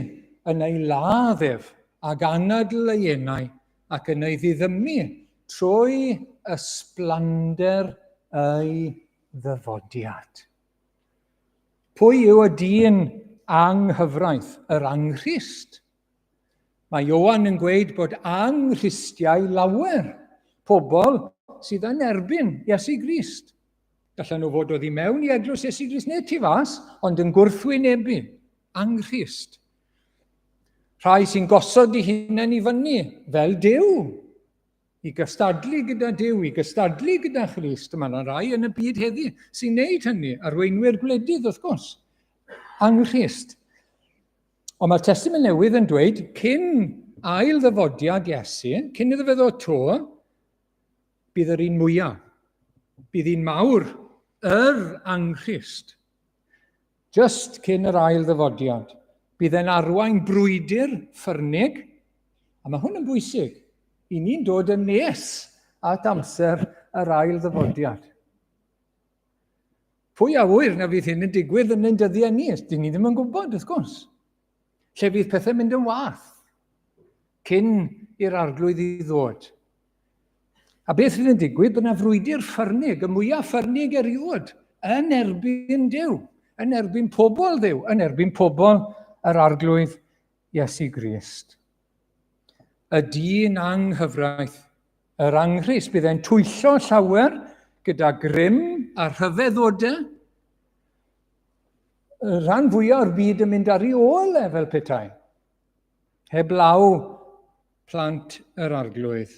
yn ei ladd ef ag anadl ei enau ac yn ei ddiddymu trwy ysblander ei ddyfodiad. Pwy yw y dyn anghyfraith, yr anghrist? Mae Ioan yn gweud bod anghristiau lawer, pobl sydd yn erbyn Iesu Grist. Gallan nhw fod oddi mewn i eglwys Iesu Grist neu tu fas, ond yn gwrthwynebu anghrist. Rhai sy'n gosod eu hunain i fyny fel Duw, i gystadlu gyda Duw, i gystadlu gyda Christ. Mae yna rai yn y byd heddi sy'n neud hynny, arweinwyr gwledydd wrth gwrs. Anghrist. Ond mae'r Testament Newydd yn dweud, cyn ail ddyfodiad Iesu, cyn iddo fe ddod to, bydd yr un mwyaf. Bydd un mawr, yr anghrist. Just cyn yr ail ddyfodiad. Bydd e'n arwain brwydr ffyrnig, a mae hwn yn bwysig, i ni'n dod yn nes at amser yr ail ddyfodiad. Pwy a ŵyr na fydd hyn yn digwydd yn ein dyddiau ni? Dyn ni ddim yn gwybod, wrth gwrs. Lle fydd pethau'n mynd yn wath cyn i'r arglwydd i ddod. A beth fydd yn digwydd? Bod yna frwydr ffyrnig, y mwyaf ffyrnig erioed, yn erbyn Duw, yn erbyn pobl Dduw, yn erbyn pobl yr arglwydd Iesu Grist. Y dyn anghyfraith, yr anghrist, bydd e'n twyllo llawer gyda grym a rhyfeddodau. Y rhan fwyaf o'r byd yn mynd ar ei ôl e fel petai. Heblaw plant yr Arglwydd.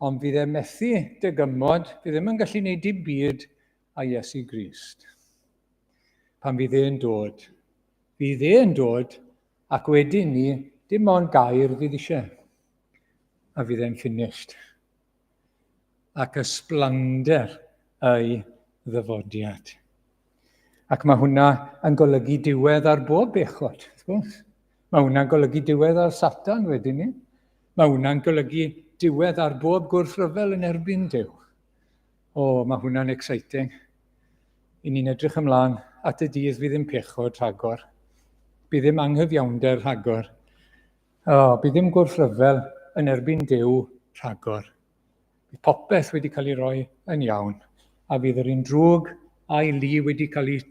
Ond fydd e methu dygymod, fydd ddim yn gallu gwneud dim byd â Iesu Grist. Pan fydd e'n dod. Fydd e'n dod ac wedyn ni, dim ond gair fydd eisiau. A fydd e'n finished. Ac ysblander ei ddyfodiad. Ac mae hwnna yn golygu diwedd ar bob bechod, wrth gwrs. Mae hwnna'n golygu diwedd ar Satan wedyn ni. Mae hwnna'n golygu diwedd ar bob gwrthryfel yn erbyn Duw. O, mae hwnna'n exciting. I ni'n edrych ymlaen at y dydd fydd ddim pechod rhagor. Bydd ddim anghyfiawnder rhagor. O, bydd ddim gwrthryfel yn erbyn Duw rhagor. Bydd popeth wedi cael ei roi yn iawn, a fydd yr un drwg a'i lu wedi cael ei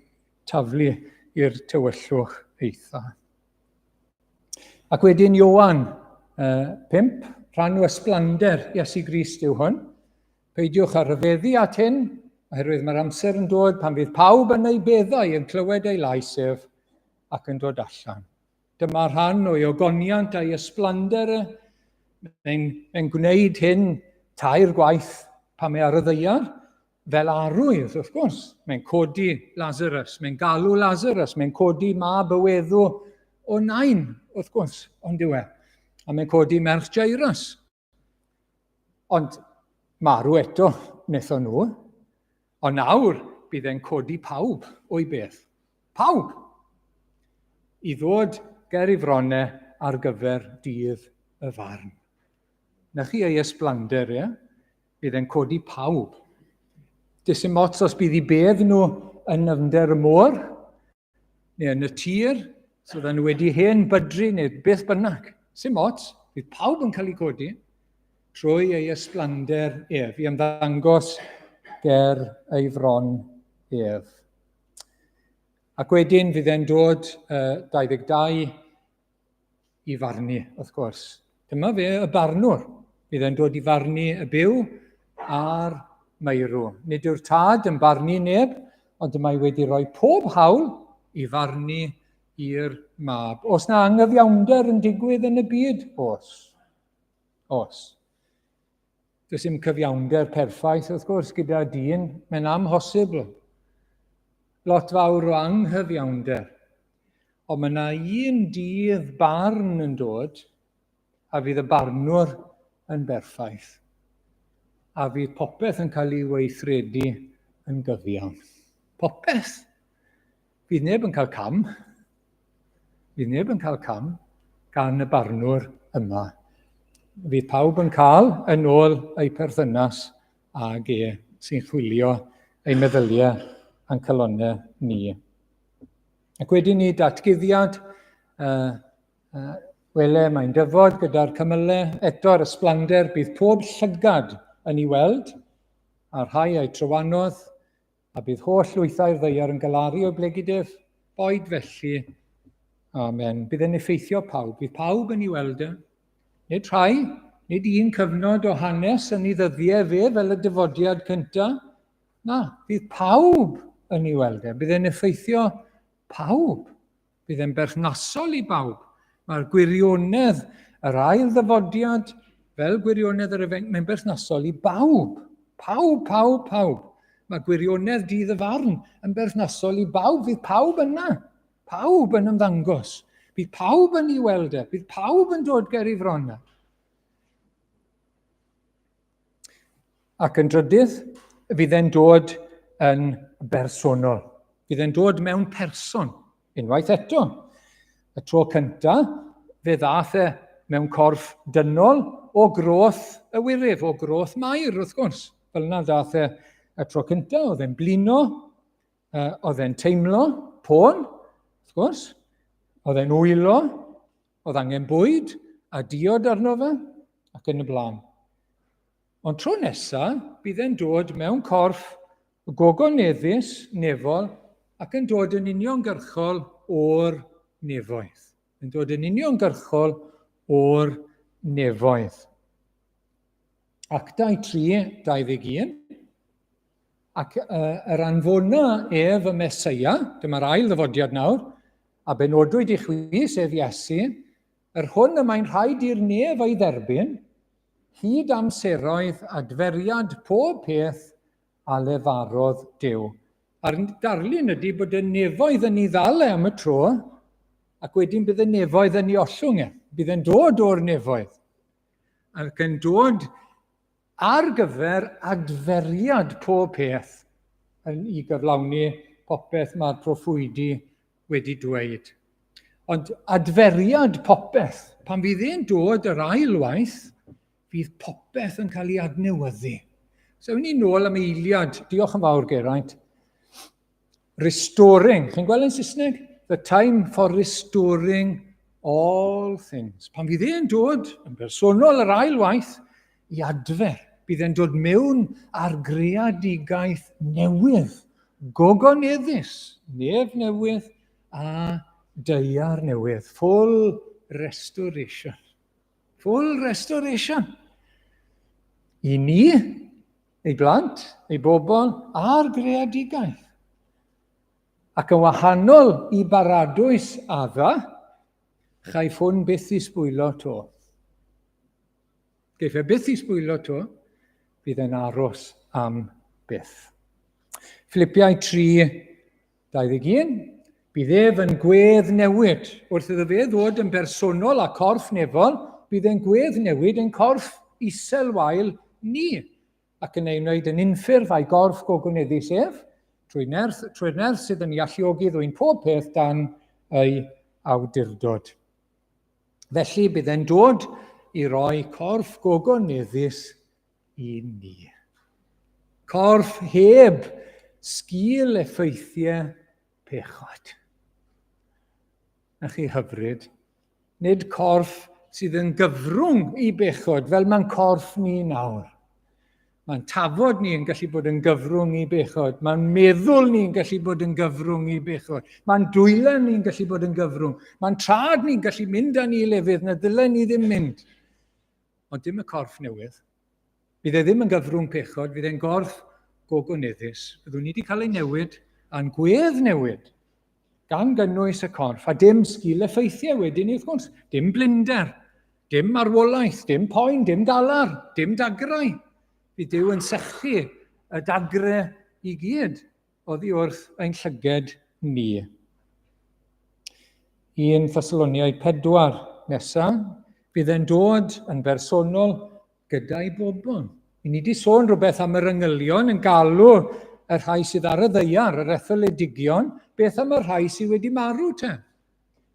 taflu i'r tywyllwch eitha. Ac wedyn Ioan 5, rhan o ysblander Iesu Grist yw hwn. Peidiwch â rhyfeddu at hyn, oherwydd mae'r amser yn dod pan fydd pawb yn ei beddau yn clywed ei lais ef ac yn dod allan. Dyma rhan o'i ogoniant a'i ysblander e. Mae'n mae gwneud hyn tair gwaith pan mae ar y ddeiar, fel arwydd, wrth gwrs. Mae'n codi Lazarus, mae'n galw Lazarus, mae'n codi mab y weddw o Nain, wrth gwrs, ond yw e. A mae'n codi merch Jairus. Ond marw eto wnaethon nhw. Ond nawr bydd e'n codi pawb o'i beth. Pawb! I ddod ger ei fronnau ar gyfer dydd y farn. Na chi ei ysblander, ie? Bydd e'n codi pawb. Does dim ots os bydd i bedd nhw yn nyfnder y môr, neu yn y tir, so oedden nhw wedi hen bydru neu beth bynnag. Sim ots, bydd pawb yn cael ei codi trwy ei ysblander ef, i ymddangos ger ei fron ef. Ac wedyn fydd e'n dod 22 i farnu, wrth gwrs. Dyma fe, y barnwr. Bydd e'n dod i farnu y byw a'r meirw. Nid yw'r tad yn barnu neb, ond y mae wedi rhoi pob hawl i farnu i'r mab. Os na angyfiawnder yn digwydd yn y byd? Os. Os. Does dim cyfiawnder perffaith, wrth gwrs, gyda dyn. Mae'n amhosibl. Lot fawr o anghyfiawnder. Ond mae yna un dydd barn yn dod, a fydd y barnwr yn berffaith, a fydd popeth yn cael ei weithredu yn gyfiawn. Popeth! Fydd neb yn cael cam. Fydd neb yn cael cam gan y barnwr yma. Fydd pawb yn cael yn ôl eu perthynas ag e sy'n chwilio ein meddyliau a'n calonnau ni. Ac wedyn ni datguddiad, wele mae'n dyfod gyda'r cymylau, eto'r ysblander, bydd pob llygad yn ei weld, a'r rhai a'i trywanodd, a bydd holl lwythau'r ddaear yn galaru o'i blegid ef, boed felly. Amen. Bydd yn effeithio pawb, bydd pawb yn ei weld e. Nid rhai, nid un cyfnod o hanes yn ei ddyddiau fe fel y dyfodiad cyntaf. Na, bydd pawb yn ei weld e. Bydd e'n effeithio pawb. Bydd e'n berthnasol i bawb. Mae'r gwirionedd, yr ail ddyfodiad, fel gwirionedd yr efengyl, mae'n berthnasol i bawb. Pawb, pawb, pawb. Mae gwirionedd dydd y farn yn berthnasol i bawb. Fydd pawb yna. Pawb yn ymddangos. Bydd pawb yn ei weld e. Bydd pawb yn dod ger ei fron e. Ac yn drydydd, fydd e'n dod yn bersonol. Fydd e'n dod mewn person, unwaith eto. Y tro cyntaf, fe ddath e mewn corff dynol o groth y wyryf, o groth Mair, wrth gwrs. Fel yna ddath e y tro cyntaf, oedd e'n blino, oedd e'n teimlo poen, wrth gwrs, oedd e'n wylo, Oedd angen bwyd a diod arno fe, ac yn y blaen. Ond tro nesa, bydd e'n dod mewn corff gogoneddus, nefol, ac yn dod yn uniongyrchol o'r nefoedd. Yn dod yn uniongyrchol o'r nefoedd. Actau 3, 21. Ac yr anfona ef y Meseia, dyma'r ail ddyfodiad nawr, a benodwyd i chwi, sef Iesu, Yr hwn y mae'n rhaid i'r nef ei dderbyn, hyd amseroedd adferiad pob peth a lefarodd Duw. A'r darlun ydy bod y nefoedd yn ei ddal e am y tro, ac wedyn bydd y nefoedd yn ei ollwng e. Bydd e'n dod o'r nefoedd. Ac yn dod ar gyfer adferiad pob peth yn i gyflawni popeth mae'r proffwydi wedi dweud. Ond adferiad popeth, pan fydd e'n dod yr ail waith, fydd popeth yn cael ei adnewyddu. So, ewn ni nôl am eiliad. Diolch yn fawr, Geraint. Restoring. Chi'n gweld yn Saesneg? The time for restoring all things. Pan fydd e'n dod yn bersonol yr ail waith i adfer, bydd e'n dod mewn ar greadigaeth newydd gogoneddus, nef newydd a daear newydd. Full restoration. Full restoration. I ni, ei blant, ei bobl, a'r greadigaeth. Ac yn wahanol i baradwys Adda, chaiff hwn byth i sbwylo to. Geiff e byth i sbwylo to, bydd e'n aros am byth. Philippiau 3, 21, bydd ef yn gwedd newid. Wrth iddo fe ddod yn bersonol a corff nefol, bydd e'n gwedd newid yn corff isel wael ni, ac yn ei wneud yn unffurf a'i gorff gogoneddus ef, trwy nerth, trwy'r nerth sydd yn ei alluogi ddwyn pob peth dan ei awdurdod. Felly bydd e'n dod i roi corff gogoneddus i ni. Corff heb sgil effeithiau pechod. Na chi hyfryd. Nid corff sydd yn gyfrwng i bechod, fel mae'n corff ni nawr. Mae'n tafod ni yn gallu bod yn gyfrwng i bechod. Mae'n meddwl ni'n gallu bod yn gyfrwng i bechod. Mae'n dwylen ni'n gallu bod yn gyfrwng. Mae'n trad ni'n gallu mynd â ni i lefydd na ddylen ni ddim mynd. Ond dim y corff newydd. Bydd e ddim yn gyfrwng pechod, fydd e'n gorff gogoneddus. Byddwn ni wedi cael ei newid a'n gwedd newid gan gynnwys y corff, a dim sgil effeithiau wedyn ni wrth gwrs, dim blinder, dim marwolaeth, dim poen, dim galar, dim dagrau. Bydd Duw yn sychu y dagre i gyd oddi wrth ein llyged ni. 1 Thessaloniaid 4 nesa, bydd e'n dod yn bersonol gyda'i bobl. I ni wedi sôn rhywbeth am yr angylion yn galw y rhai sydd ar y ddeiar, yr etholedigion, beth am y rhai sydd wedi marw te?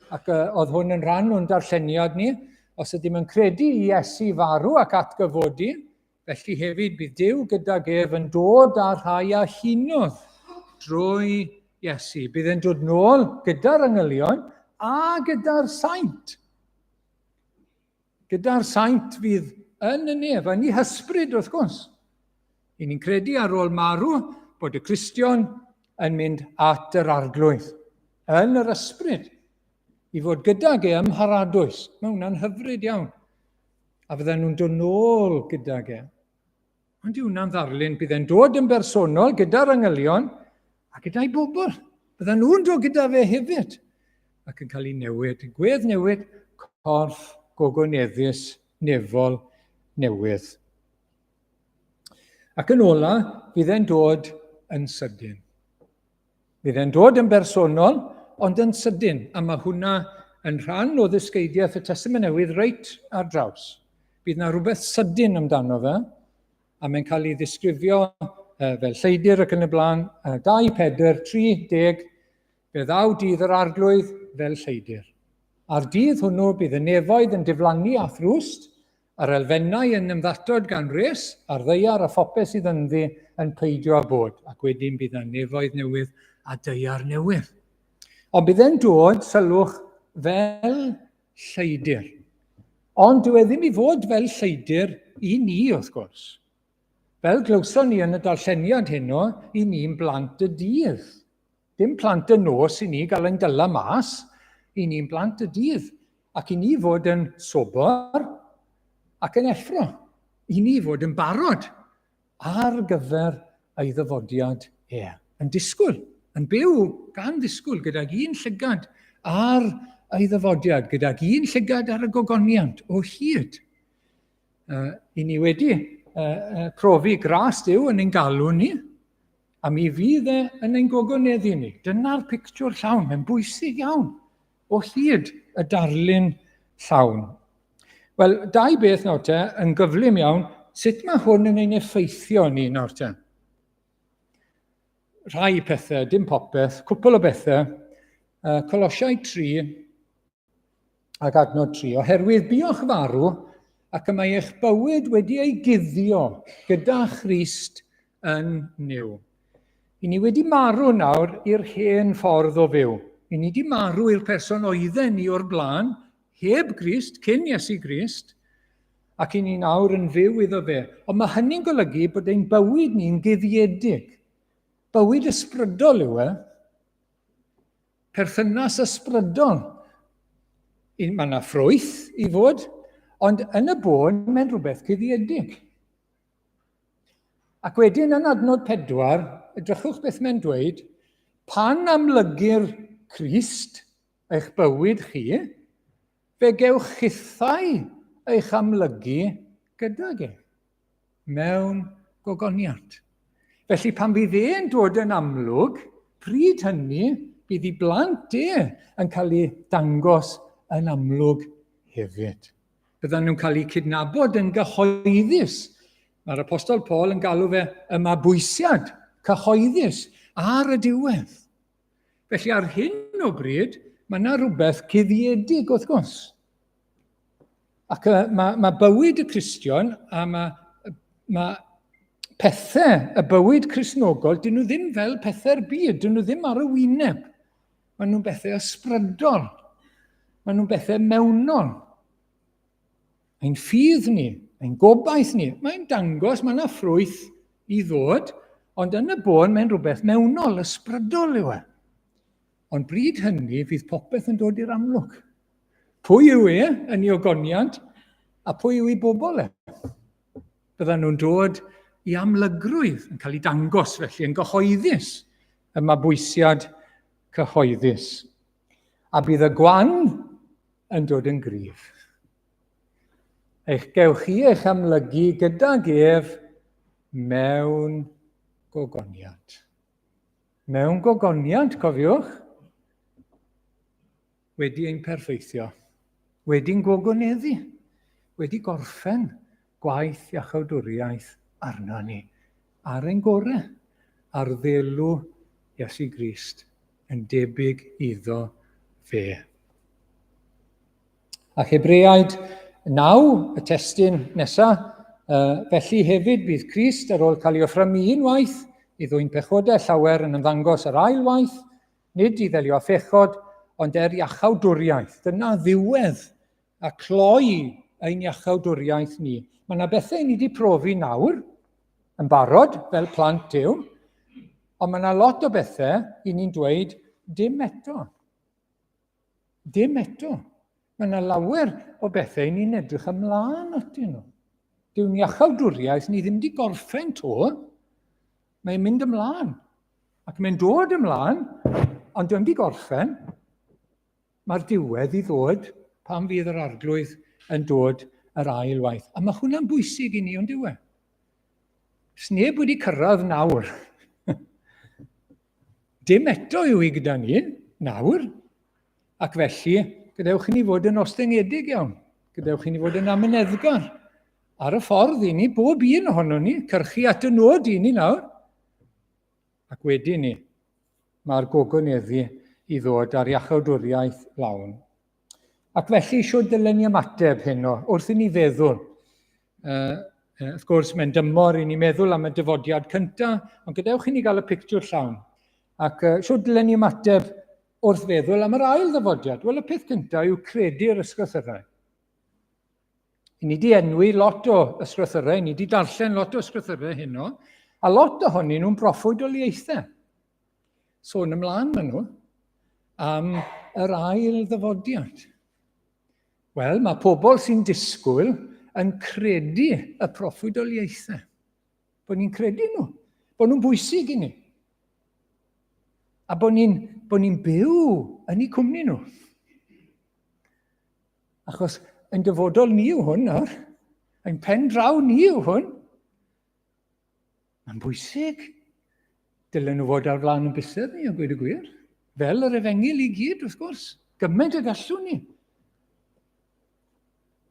Ac uh, oedd hwn yn rhan o'n darlleniad ni. Os ydym yn credu i Iesu farw ac atgyfodi, felly hefyd bydd Duw gydag ef yn dod â rhai a hunodd drwy Iesu. Bydd e'n dod nôl gyda'r angylion a gyda'r saint. Gyda'r saint fydd yn y nef, yn ei hysbryd wrth gwrs. I ni'n credu ar ôl marw bod y Cristion yn mynd at yr arglwydd, yn yr ysbryd, i fod gydag e ym mharadwys. Mae hwnna'n hyfryd iawn. A fydden nhw'n dod nôl gydag e. Ond yw hwnna'n ddarlun, bydd e'n dod yn bersonol gyda'r angylion a gyda'i bobl. Bydden nhw'n dod gyda fe hefyd ac yn cael ei newid, gwedd newid, corff gogoneddus nefol newydd. Ac yn ola, bydd e'n dod yn sydyn. Bydd e'n dod yn bersonol, ond yn sydyn, a mae hwnna yn rhan o ddysgeidiaeth y Testament Newydd reit ar draws. Bydd na rhywbeth sydyn amdano fe, a mae'n cael ei ddisgrifio fel lleidr ac yn y blaen, 2 Pedr 30, fe ddaw dydd yr arglwydd fel lleidr. A'r dydd hwnnw bydd y nefoedd yn diflannu a thrwst, A'r elfennau yn ymddatod gan wres, a'r ddaear a phopeth sydd ynddi yn peidio â bod, ac wedyn bydd yna nefoedd newydd a daear newydd. Ond bydd e'n dod, sylwch, fel lleidr. Ond dyw e ddim i fod fel lleidr i ni, wrth gwrs. Fel glywson ni yn y darlleniad heno, i ni'n blant y dydd. Dim plant y nos i ni gael ein dyla mas, i ni'n blant y dydd, ac i ni fod yn sobor ac yn effro, i ni fod yn barod ar gyfer ei ddyfodiad e, yn disgwyl, yn byw gan ddisgwyl gydag un llygad ar ei ddyfodiad gydag un llygad ar y gogoniant o hyd. I ni wedi profi gras Duw yn ein galw ni, a mi fydd e yn ein gogoneddu ni. Dyna'r pictiwr llawn, mae'n bwysig iawn o hyd y darlun llawn. Wel, dau beth nawr te, yn gyflym iawn, sut mae hwn yn ein effeithio ni nawr te? Rhai pethau, dim popeth, cwpl o bethau. Colosiau 3 ac adnod 3. Oherwydd buoch farw ac y mae eich bywyd wedi ei guddio gyda Christ yn Nuw. I ni wedi marw nawr i'r hen ffordd o fyw. I ni wedi marw i'r person oedden ni o'r blaen, heb Grist, cyn Iesu Grist, ac i ni nawr yn fyw iddo fe. Ond mae hynny'n golygu bod ein bywyd ni'n guddiedig. Bywyd ysbrydol yw e. Perthynas ysbrydol. Mae yna ffrwyth i fod, ond yn y bôn mae'n rhywbeth cuddiedig. Ac wedyn yn adnod 4, edrychwch beth mae'n dweud, pan amlygir Crist eich bywyd chi, fe gewch chithau eich amlygu gydag e, mewn gogoniant. Felly pan fydd e'n dod yn amlwg, pryd hynny bydd i blant e yn cael ei dangos yn amlwg hefyd. Byddan nhw'n cael eu cydnabod yn gyhoeddus. Mae'r Apostol Paul yn galw fe y mabwysiad cyhoeddus ar y diwedd. Felly ar hyn o bryd, mae yna rhywbeth cuddiedig wrth gwrs. Ac mae, mae bywyd y Cristion a mae, mae pethau y bywyd Cristnogol, dyn nhw ddim fel pethau'r byd, dyn nhw ddim ar y wyneb. Maen nhw'n bethau ysbrydol. Maen nhw'n bethau mewnol. Ein ffydd ni, ein gobaith ni, mae'n dangos mae yna ffrwyth i ddod, ond yn y bôn mae'n rhywbeth mewnol, ysbrydol yw e. Ond bryd hynny fydd popeth yn dod i'r amlwg. Pwy yw e yn ei ogoniant a pwy yw ei bobl e? Byddan nhw'n dod i amlygrwydd, yn cael ei dangos felly yn gyhoeddus, y mabwysiad cyhoeddus. A bydd y gwan yn dod yn gryf. Eich gewch chi eich amlygu gydag ef mewn gogoniant. Mewn gogoniant, cofiwch, wedi ein perffeithio, wedi'n gogoneddu, wedi gorffen gwaith iachawdwriaeth arno ni, ar ein gore, ar ddelw Iesu Grist yn debyg iddo fe. A Hebreaid 9, y testun nesaf, felly hefyd bydd Crist ar ôl cael ei offrymu un waith i ddwyn pechodau llawer yn ymddangos yr ail waith, Nid i ddelio â phechod, ond er iachawdwriaeth. Dyna ddiwedd a cloi ein iachawdwriaeth ni. Mae yna bethau ni wedi profi nawr, yn barod, fel plant Duw, ond mae yna lot o bethau i ni'n dweud, dim eto. Dim eto. Mae yna lawer o bethau i ni'n edrych ymlaen atyn nhw. Dyw'n iachawdwriaeth ni ddim wedi gorffen to. Mae'n mynd ymlaen. Ac mae'n dod ymlaen, ond dwi'n di gorffen. Mae'r diwedd i ddod pan fydd yr arglwydd yn dod yr ail waith. A mae hwnna'n bwysig i ni, ond yw e? Sneb wedi cyrraedd nawr. Dim eto yw hi gyda ni nawr. Ac felly, gadewch i ni fod yn ostyngedig iawn. Gadewch i ni fod yn amyneddgar. Ar y ffordd i ni, bob un ohono ni, cyrchu at y nod i ni nawr. Ac wedyn ni, mae'r gogoneddu i ddod ar iachawdwriaeth lawn. Ac felly, siwr dylen ni ymateb heno wrth i ni feddwl. Wrth gwrs, mae'n dymor i ni meddwl am y dyfodiad cyntaf, ond gadewch i ni gael y pictiwr llawn. Ac siwr dylen ni ymateb wrth feddwl am yr ail ddyfodiad? Wel, y peth cyntaf yw credu'r ysgrythyrau. I ni wedi enwi lot o ysgrythyrau, ni wedi darllen lot o ysgrythyrau heno, a lot ohonyn nhw'n broffwydoliaethau. Sôn ymlaen maen nhw am yr ail ddyfodiad. Wel, mae pobl sy'n disgwyl yn credu y proffwydoliaethau. Bod ni'n credu nhw, bod nhw'n bwysig i ni. A bod ni'n bo ni byw yn eu cwmni nhw. Achos ein dyfodol ni yw hwn nawr. Ein pen draw ni yw hwn. Mae'n bwysig. Dylen nhw fod ar flaen yn bysedd ni, a gweud y gwir. Fel yr efengyl i gyd, wrth gwrs. Gymaint y gallwn ni.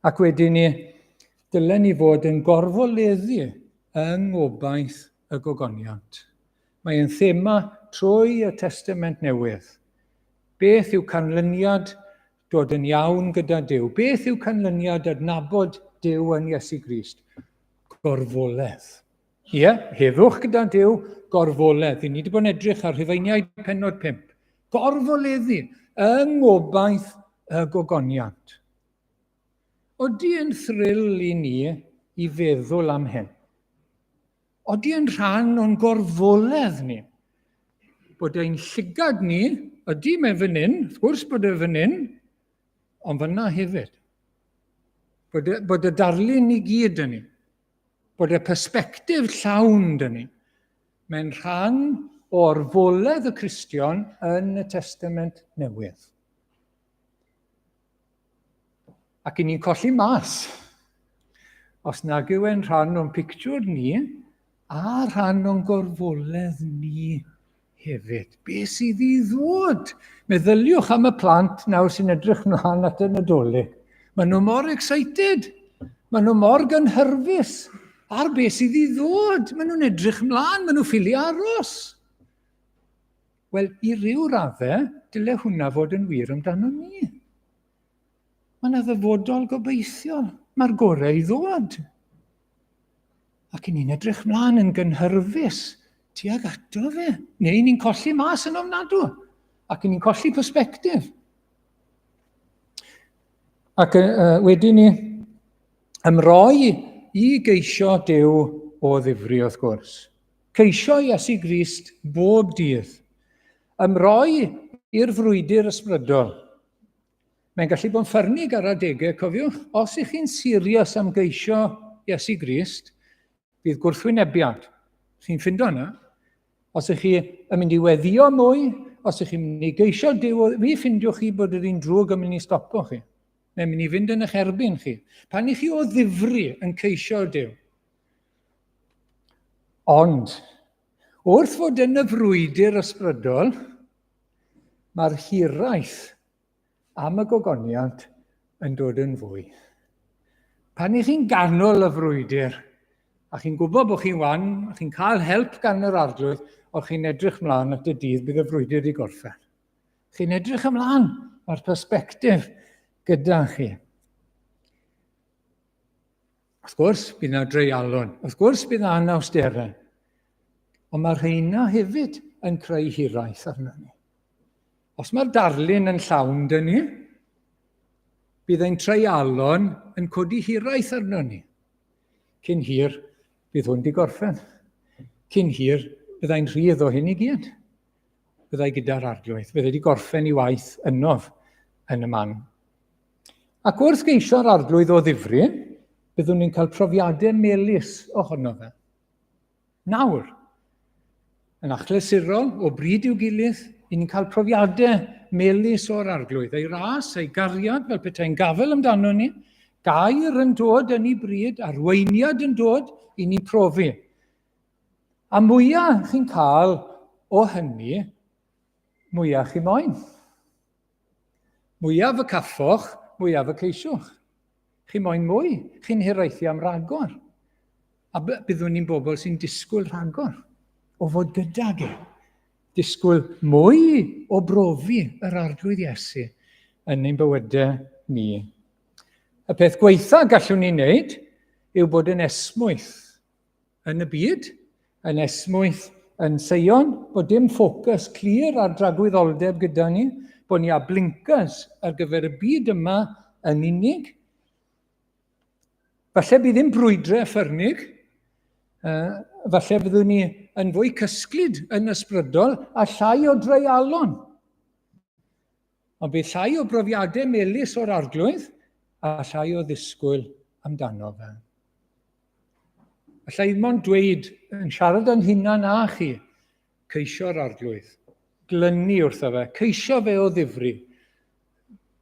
Ac wedyn ni, dylen ni fod yn gorfoleddu yng ngobaith y gogoniant. Mae'n thema trwy y Testament Newydd. Beth yw canlyniad dod yn iawn gyda Duw? Beth yw canlyniad adnabod Duw yn Iesu Grist? Gorfoledd. Ie, heddwch gyda Duw, gorfoledd. I ni wedi bod yn edrych ar Rhufeiniaid penod 5. Gorfoleddu yng ngobaith y gogoniant. Odi yn thrill i ni i feddwl am hyn? Odi yn rhan o'n gorfoledd ni? Bod ein llygad ni, ydy mae fan hyn, wrth gwrs bod e fan hyn, ond fyna hefyd. Bod y, bod y darlun i gyd yn ni. Bod y persbectif llawn dyn ni. Mae'n rhan o orfoledd y Cristion yn y Testament Newydd. Ac i ni'n colli mas. Os nag yw e'n rhan o'n pictiwr ni, a rhan o'n gorfoledd ni hefyd. Be sydd i ddod? Meddyliwch am y plant nawr sy'n edrych mlaen at y Nadolig. Maen nhw mor excited. Maen nhw mor gynhyrfus ar be sydd i ddod. Maen nhw'n edrych mlaen, maen nhw ffili aros. Wel, i ryw raddau, dyle hwnna fod yn wir amdano ni. Mae yna ddyfodol gobeithiol. Mae'r gorau i ddod. Ac i ni'n edrych mlaen yn gynhyrfus tuag ato fe. Neu ni'n colli mas yn ofnadw. Ac i ni'n colli perspectif. Ac uh, wedyn ni ymroi i geisio Duw o ddifri wrth gwrs. Ceisio Iesu Grist bob dydd. Ymroi i'r frwydr ysbrydol. Mae'n gallu bod yn ffyrnig ar adegau, cofiwch, os ych chi'n serious am geisio Iesu Grist, bydd gwrthwynebiad. Chi'n ffindo hynna? Os ych chi yn mynd i weddio mwy, os ych chi'n mynd i geisio Duw, fi ffindiwch chi bod yr un drwg yn mynd i stopo chi. Mae'n mynd i fynd yn eich erbyn chi. Pan ych chi o ddifri yn ceisio Duw. Ond, wrth fod yn y frwydr ysbrydol, mae'r hiraeth am y gogoniant yn dod yn fwy. Pan i chi'n ganol y frwydr, a chi'n gwybod bod chi'n wan, a chi'n cael help gan yr arglwydd, ond chi'n edrych mlaen at y dydd bydd y frwydr wedi gorffen. Chi'n edrych ymlaen, mae'r persbectif gyda chi. Wrth gwrs, bydd yna dreialon. Wrth gwrs, bydd yna anawsterau. Ond mae'r rheina hefyd yn creu hiraeth arno ni. Os mae'r darlun yn llawn dyn ni, bydd ein treialon yn codi hiraeth arno ni. Cyn hir, bydd hwn di gorffen. Cyn hir, byddai'n rhydd o hyn i gyd. Byddai gyda'r arglwydd. Byddai wedi gorffen i waith ynof yn y man. Ac wrth geisio'r arglwydd o ddifri, byddwn ni'n cael profiadau melus ohono fe. Nawr, yn achlysurol, o bryd i'w gilydd, i ni'n cael profiadau melus o'r arglwydd, ei ras, ei gariad, fel petai'n gafel amdano ni, gair yn dod yn ei bryd, arweiniad yn dod i ni profi. A mwyaf chi'n cael o hynny, mwyaf chi moyn. Mwyaf y caffoch, mwyaf y ceisiwch. Chi moyn mwy, chi'n hiraethu am ragor. A byddwn ni'n bobl sy'n disgwyl rhagor o fod gydag e. Disgwyl mwy o brofi yr Arglwydd Iesu yn ein bywydau ni. Y peth gweitha gallwn ni wneud yw bod yn esmwyth yn y byd, yn esmwyth yn Seion, bod dim ffocws clir ar dragwyddoldeb gyda ni, bod ni â blinkers ar gyfer y byd yma yn unig. Falle bydd ddim brwydrau ffyrnig, falle byddwn ni yn fwy cysglyd yn ysbrydol a llai o dreialon. Ond bydd llai o brofiadau melus o'r arglwydd a llai o ddisgwyl amdano fe. Alla i mond dweud, yn siarad yn hunan â chi, ceisio'r arglwydd, glynu wrtho fe, ceisio fe o ddifri.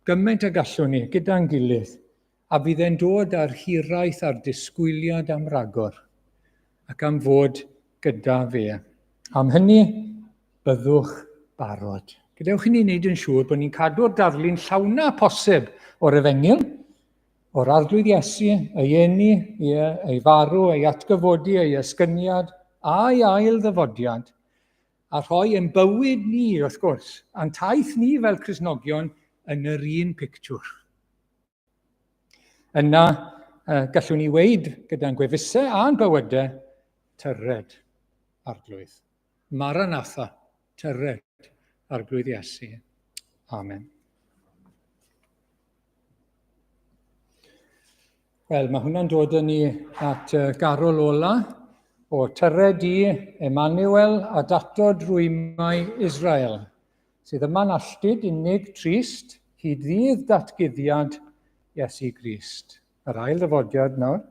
Gymaint y gallwn ni, gyda'n gilydd, a fydd e'n dod â'r hiraeth a'r disgwyliad am ragor, ac am fod gyda fe. Am hynny, byddwch barod. Gadewch i ni wneud yn siŵr bod ni'n cadw'r darlun llawna posib o'r efengyl, o'r Arglwydd Iesu, ei eni, ie, ei farw, ei atgyfodi, ei esgyniad, a'i ail ddyfodiad, a rhoi ein bywyd ni, wrth gwrs, a'n taith ni fel Cristnogion yn yr un pictiwr. Yna, gallwn ni weid gyda'n gwefusau a'n bywydau, tyred, Arglwydd. Maranatha, tyred, Arglwydd Iesu. Amen. Wel, mae hwnna'n dod â ni at y garol ola o Tyred i Emmanuel a datod rwymau Israel, sydd yma'n alltud unig trist hyd ddydd datguddiad Iesu Grist. Yr ail ddyfodiad nawr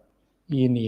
i ni.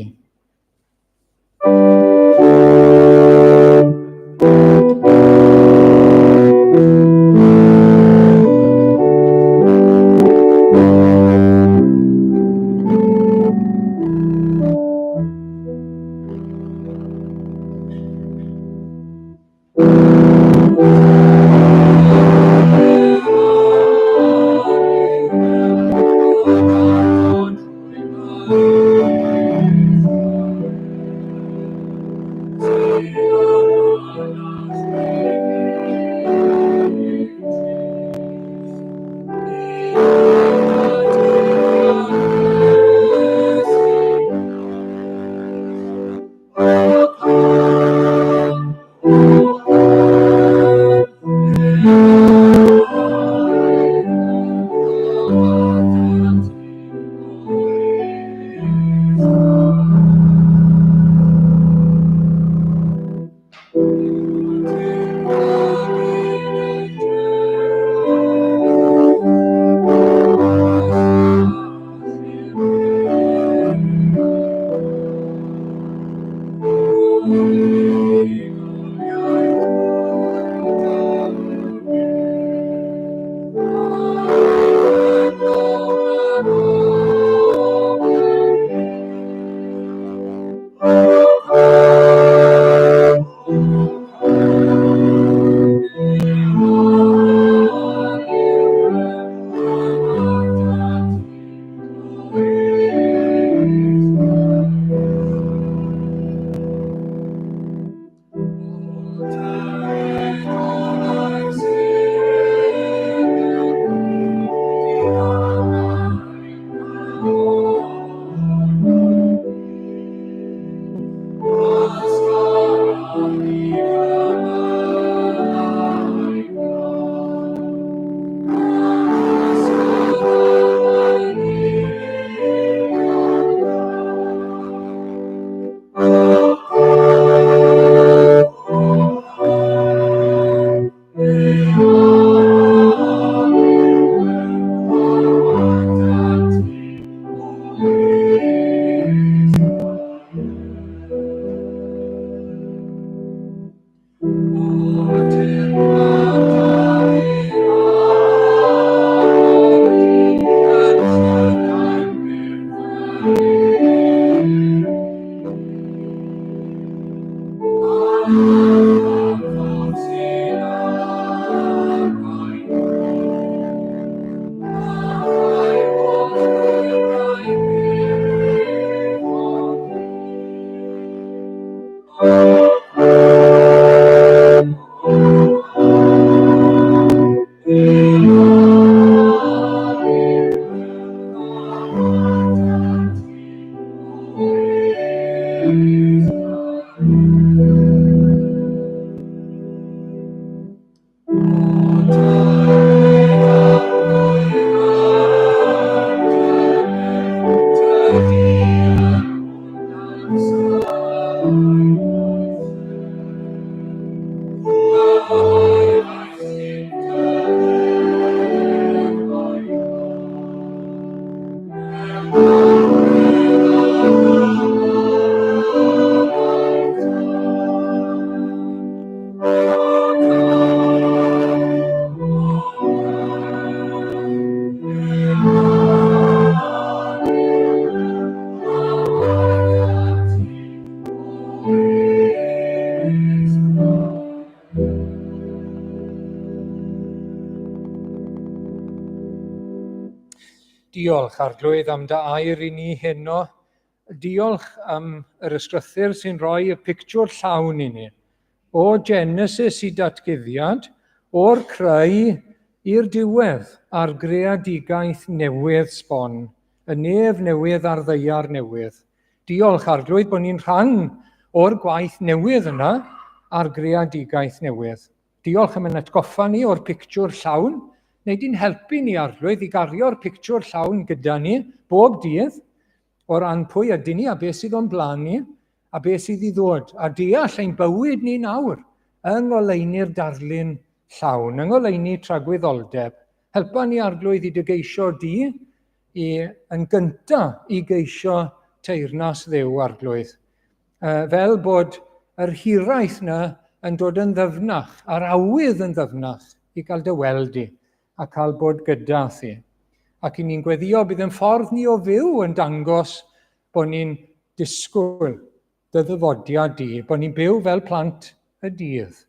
Diolch, Arglwydd, am dy air i ni heno. Diolch am yr ysgrythyr sy'n rhoi y pictiwr llawn i ni. O Genesis i datguddiad, o'r creu i'r diwedd a'r greadigaeth newydd sbon, y nef newydd a'r ddaear newydd. Diolch, Arglwydd, bod ni'n rhan o'r gwaith newydd yna a'r greadigaeth newydd. Diolch am ein atgoffa ni o'r pictiwr llawn. Neu di'n helpu ni, Arglwydd, i gario'r pictiwr llawn gyda ni bob dydd o ran pwy ydyn ni a beth sydd o'n blaen ni a beth sydd i ddod, a deall ein bywyd ni nawr yng ngoleuni'r darlun llawn, yng ngoleuni tragwyddoldeb. Helpa ni, Arglwydd, i dy geisio di, i, yn gynta i geisio teyrnas Dduw, Arglwydd. Fel bod yr hiraeth na yn dod yn ddyfnach, a'r awydd yn ddyfnach i gael dy weld di a cael bod gyda thi. Ac i ni'n gweddio bydd yn ffordd ni o fyw yn dangos bod ni'n disgwyl dy ddyfodiad di, bod ni'n byw fel plant y dydd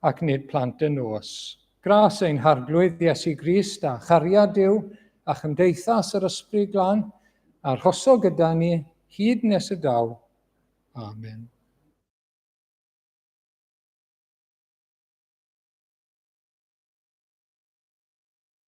ac nid plant y nos. Gras ein Harglwydd Iesu Grist a chariad Duw a chymdeithas yr Ysbryd Glân, arhoso gyda ni hyd nes y daw. Amen.